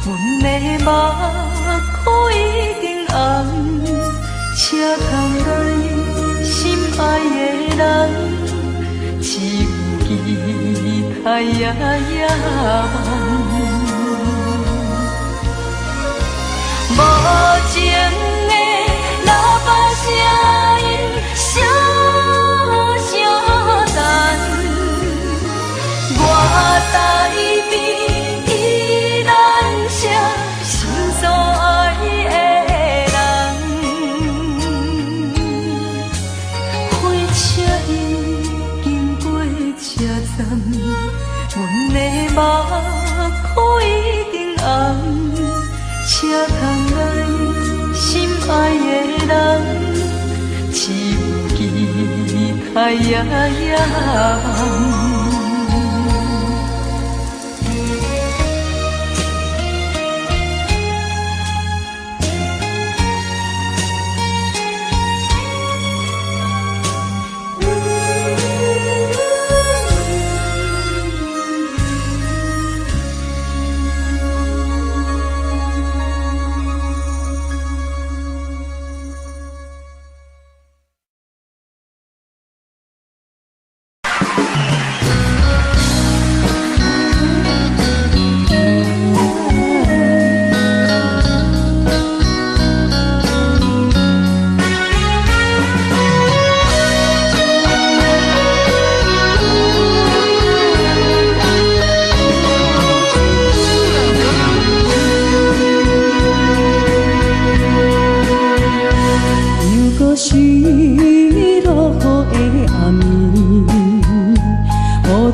阮的目眶已經紅。車窗內心愛的人，只有期待夜夜夢。無情的喇叭聲音，聲聲等。我台邊依然是心所愛的人。火車已經過車站，阮的目眶已經紅。車窗內心愛的人，只有期待夜夜夢。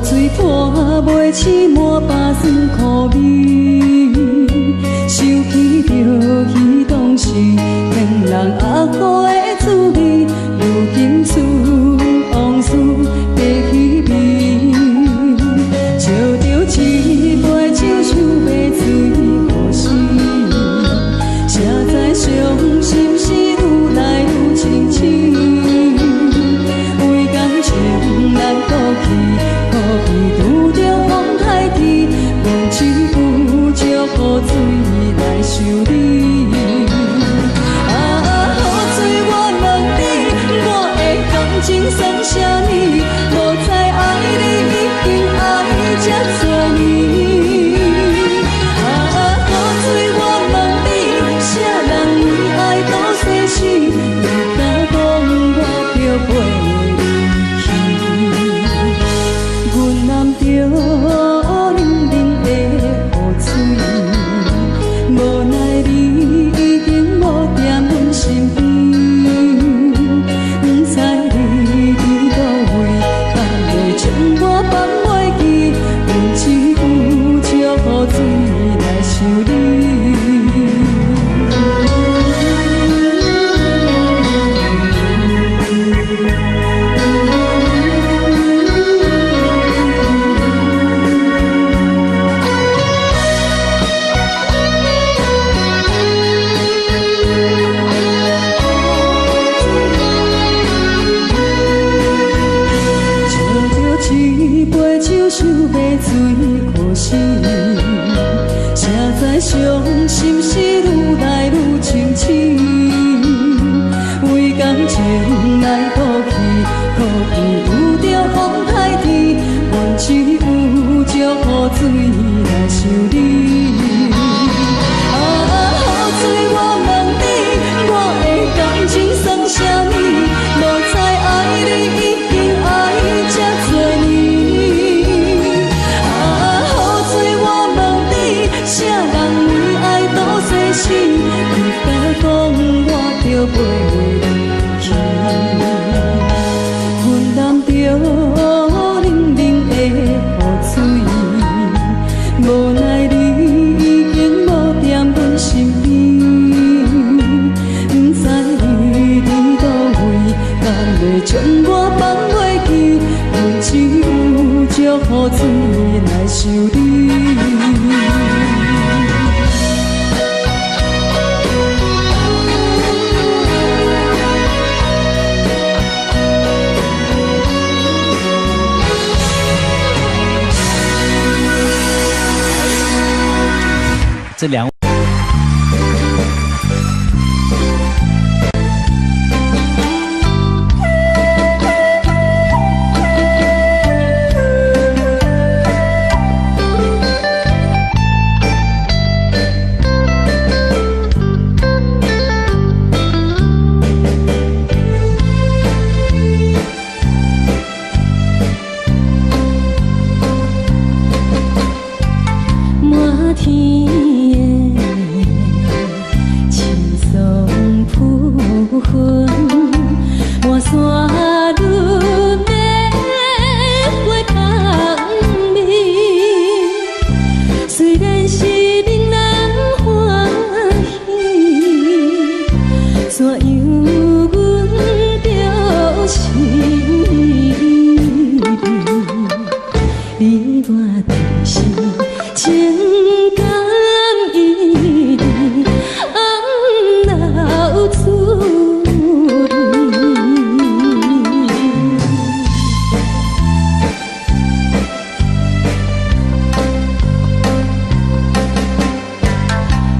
水破袂醒滿腹酸苦味，想起著彼當時天人鴨雨的滋味，如今剩往事白彼味，照著一杯酒想欲醉予死，才知傷心事愈來愈清醒，為感情難過去，可比拄著風颱天，阮只有借雨水來想你。啊，雨水我問你，我的感情算啥物？無知愛你已經愛這濟年。啊，雨水我問你，啥人為愛賭生死？你敢講我著陪你去？阮淋著冷冷的雨水，無奈你已經無踮阮身邊，不知你佇佗位，敢會將我放袂記？阮只有借雨水來想你。照著一杯酒，想欲醉予死，才知傷心事愈來愈清醒。為感情來賭氣，可比拄著風颱天，阮只有借雨水來想你。啊，雨水我問你，我的感情算啥物？無知愛你已經愛這濟年。啊，雨水我問你，啥人為愛賭生死？你敢講我著陪你去？阮淋著冷冷的雨水，無奈你已經無踮阮身邊，不知你佇佗位，敢會將我放袂記？阮只有借雨水來想你。這兩。滿天的青松浮雲，滿山綠的花香味。雖然是闽人歡喜，怎樣阮著是你我就是情感依依，暗流出泪。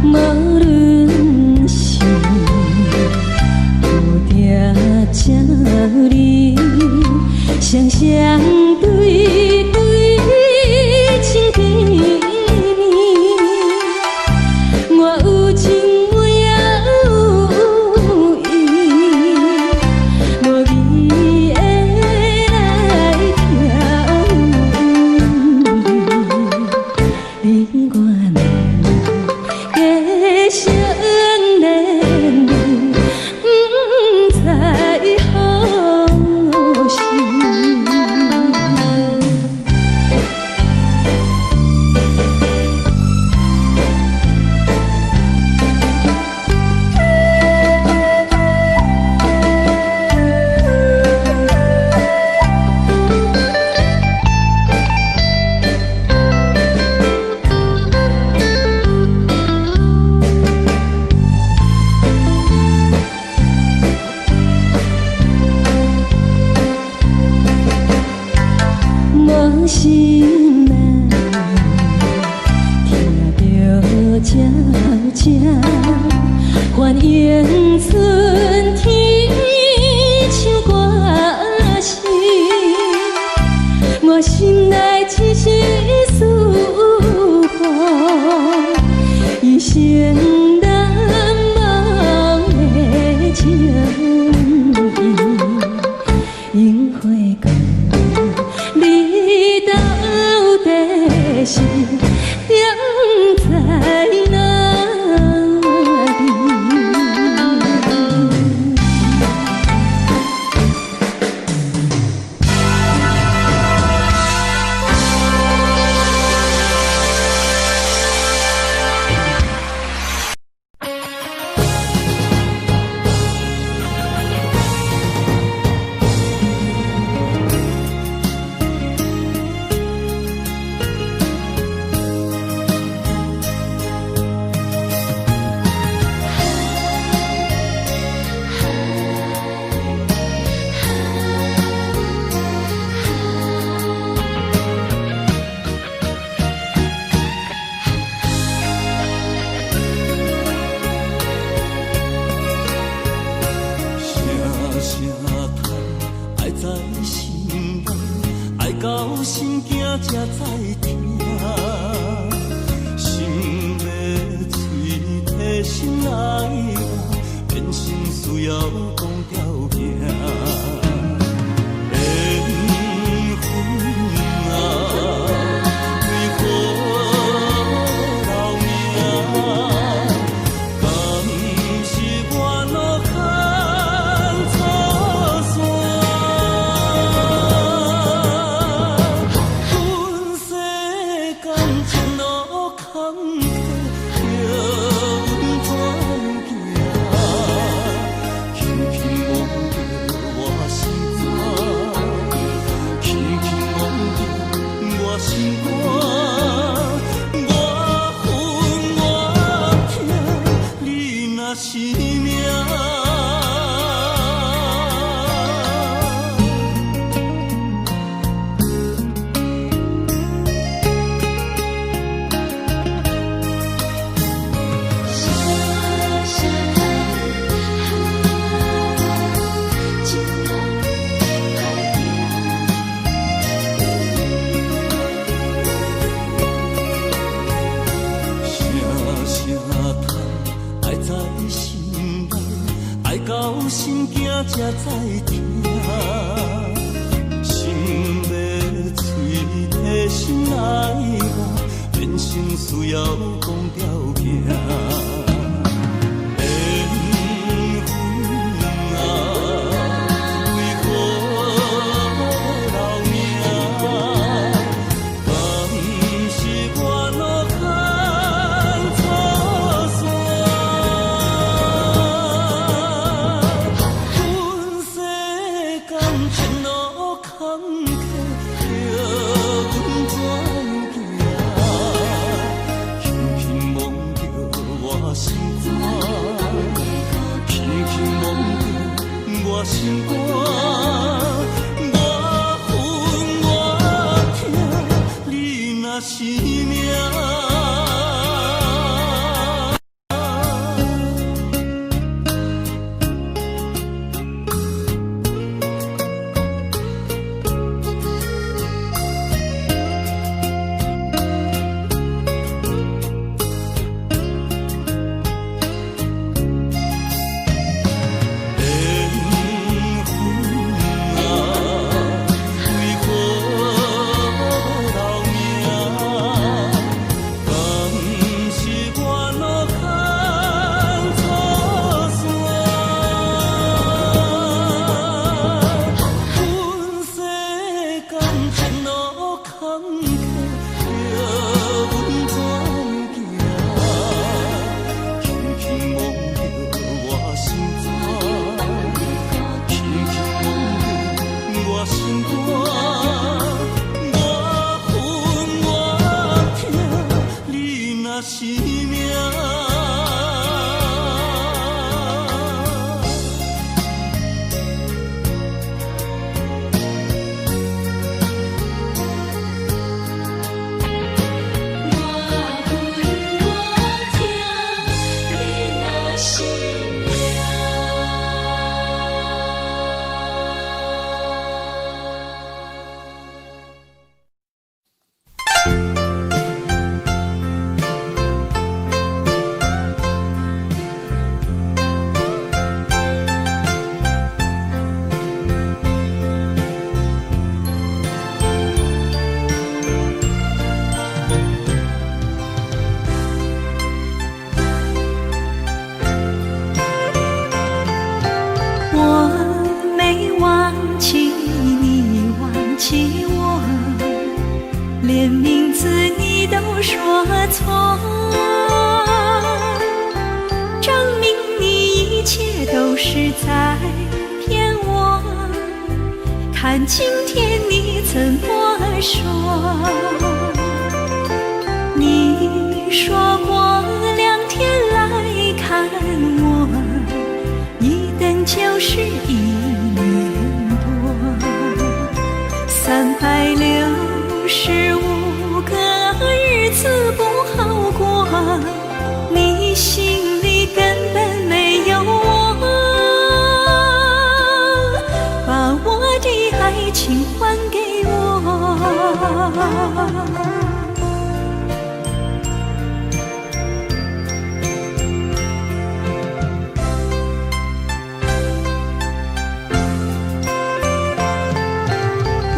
無論是無定這呢，雙雙對對心內，聽著鳥聲，歡迎春天唱歌聲，我心內一絲思慕，一生難忘的情意，櫻花季，你到底是踮在哪裡？聲聲嘆，愛在心內，愛到心驚才知疼。心欲喙提心內話，變成需要講條件。緣分啊，為何留名？敢是我路牽錯線？阮世間情路坎坷，叫阮怎行？輕輕摸著我心肝，輕輕摸著我心肝，我恨我疼，你若是命。聲聲嘆，情路歹行。聲聲嘆，愛在心內，愛到心驚才知疼。心欲喙提心內話，變成需要講條件。緣分啊，為何留名？敢是我路牽錯線？阮世間情路坎坷，叫阮怎行？輕輕摸著我心肝，輕輕摸著我心肝，我恨我疼，你若是命。緣分啊，為何留名？連名字你都說錯，證明你一切都是在騙我。看今天你怎麼說？你說過兩天來看我，一等就是一年多，365個日子不好過，你心裡根本沒有我，把我的愛情還給我。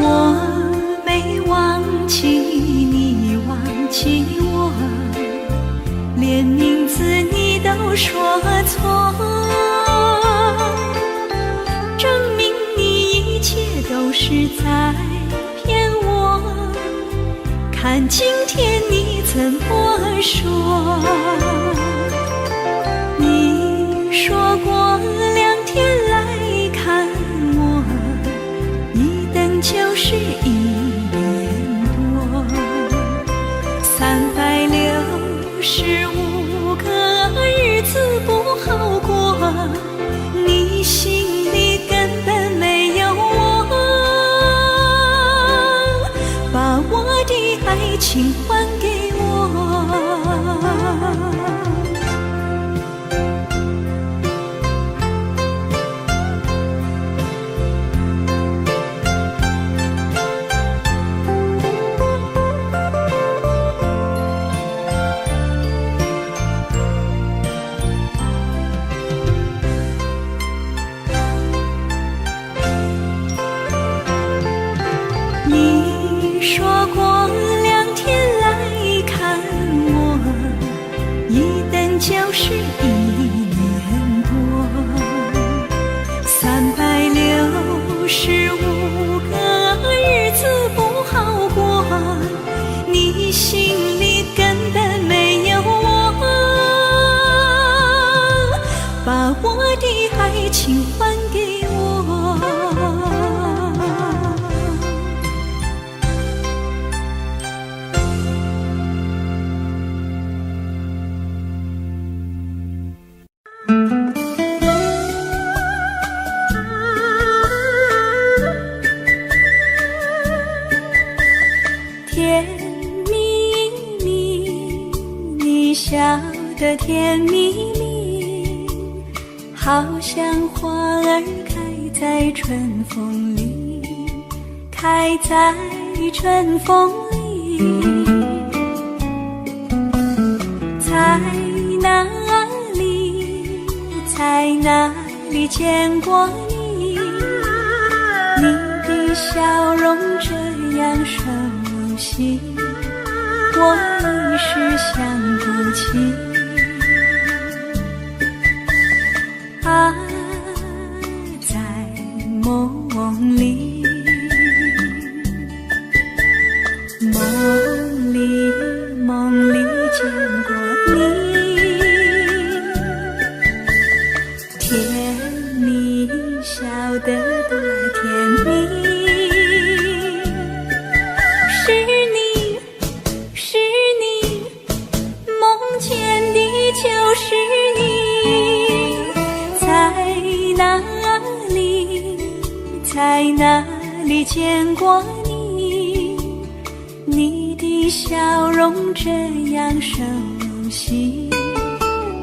我沒忘記你，忘記我，連名字你都說錯，證明你一切都是在騙我。看今天你怎麼說？你說過兩天來看我，一等就是一年多，365個日子不好過，你心裡根本沒有我，把我的愛情還給我。你說過兩天來看我，一等就是一年多，365個日子不好過，你心裡根本沒有我，把我的愛情還給我。甜蜜蜜，你笑得甜蜜蜜，好像花兒開在春風裡，開在春風裡。在哪裡，在哪裡見過你？你的笑容這樣熟悉，我一時想不起。啊，在夢裡，夢裡夢裡見過你，甜蜜笑得多甜蜜，是你是你，夢見的就是你，在哪裡，在哪裡見過你？你的笑容這樣熟悉，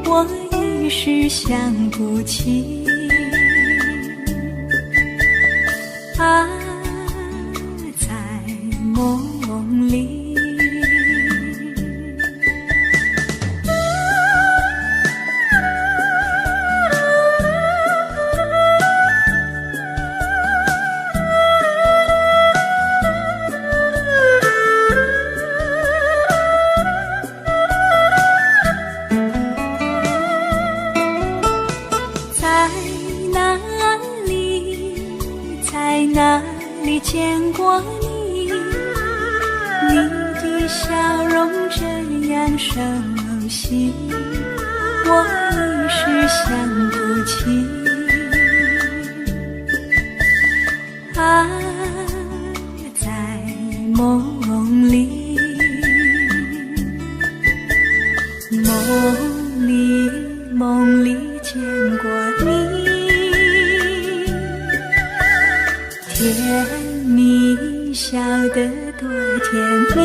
我一時想不起。啊，在夢裡。在哪裡，在哪樣熟悉，我一時想不起。啊，在夢裡，夢裡夢裡見過你，甜蜜笑得多甜蜜。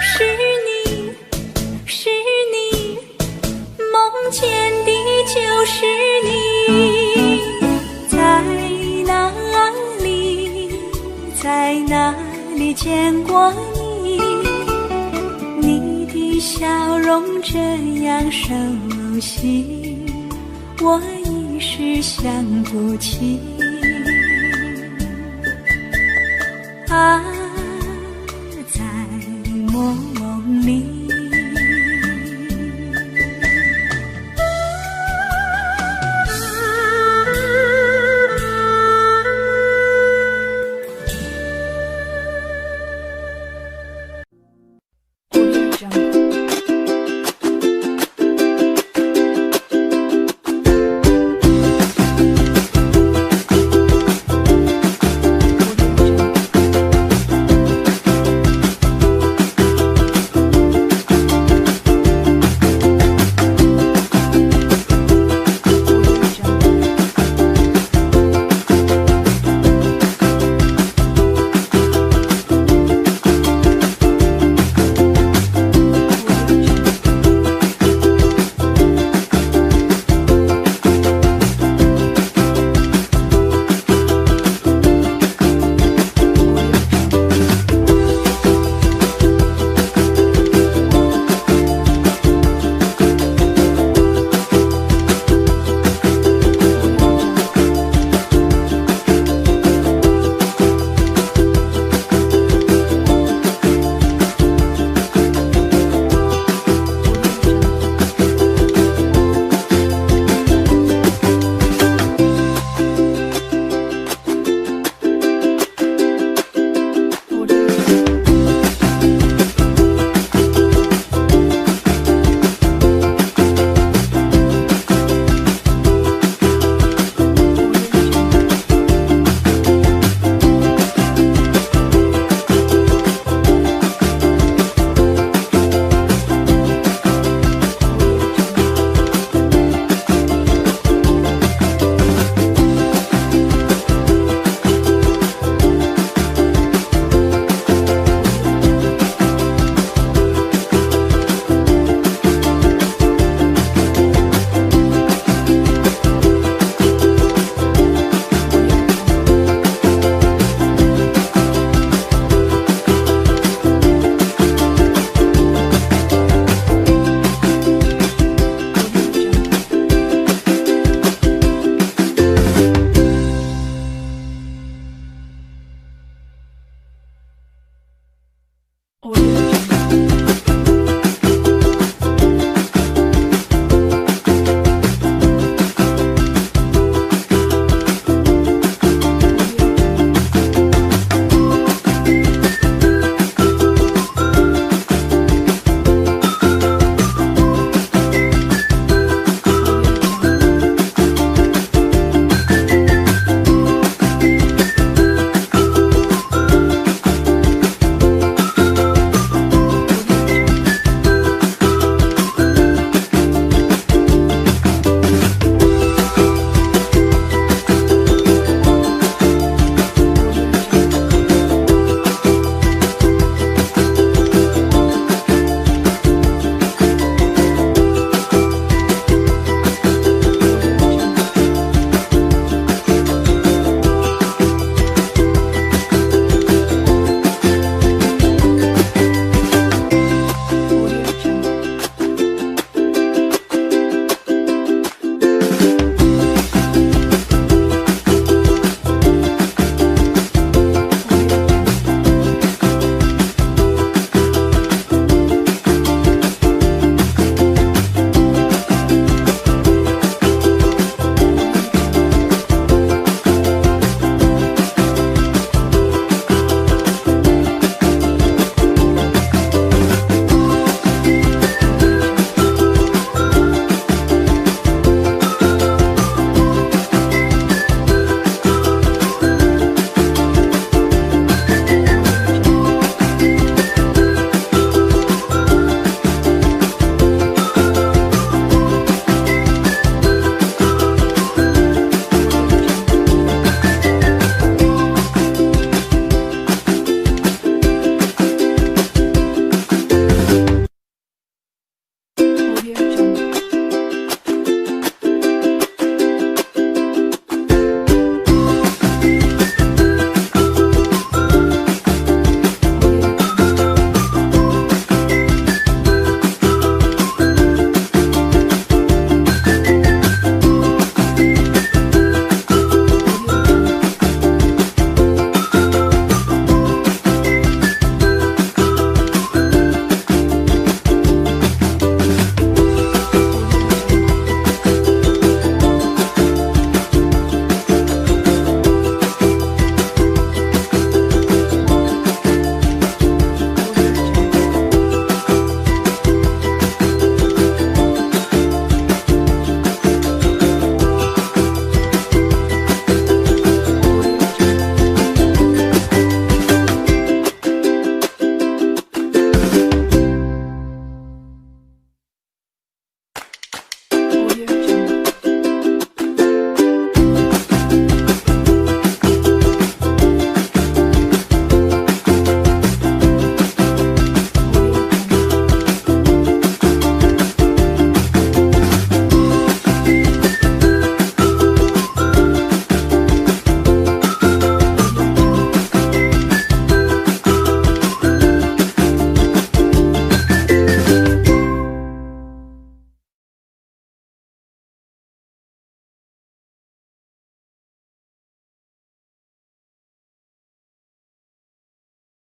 是你是你，夢見的就是你，在哪裡，在哪裡見過你？你的笑容這樣熟悉，我一時想不起。啊，在夢裡。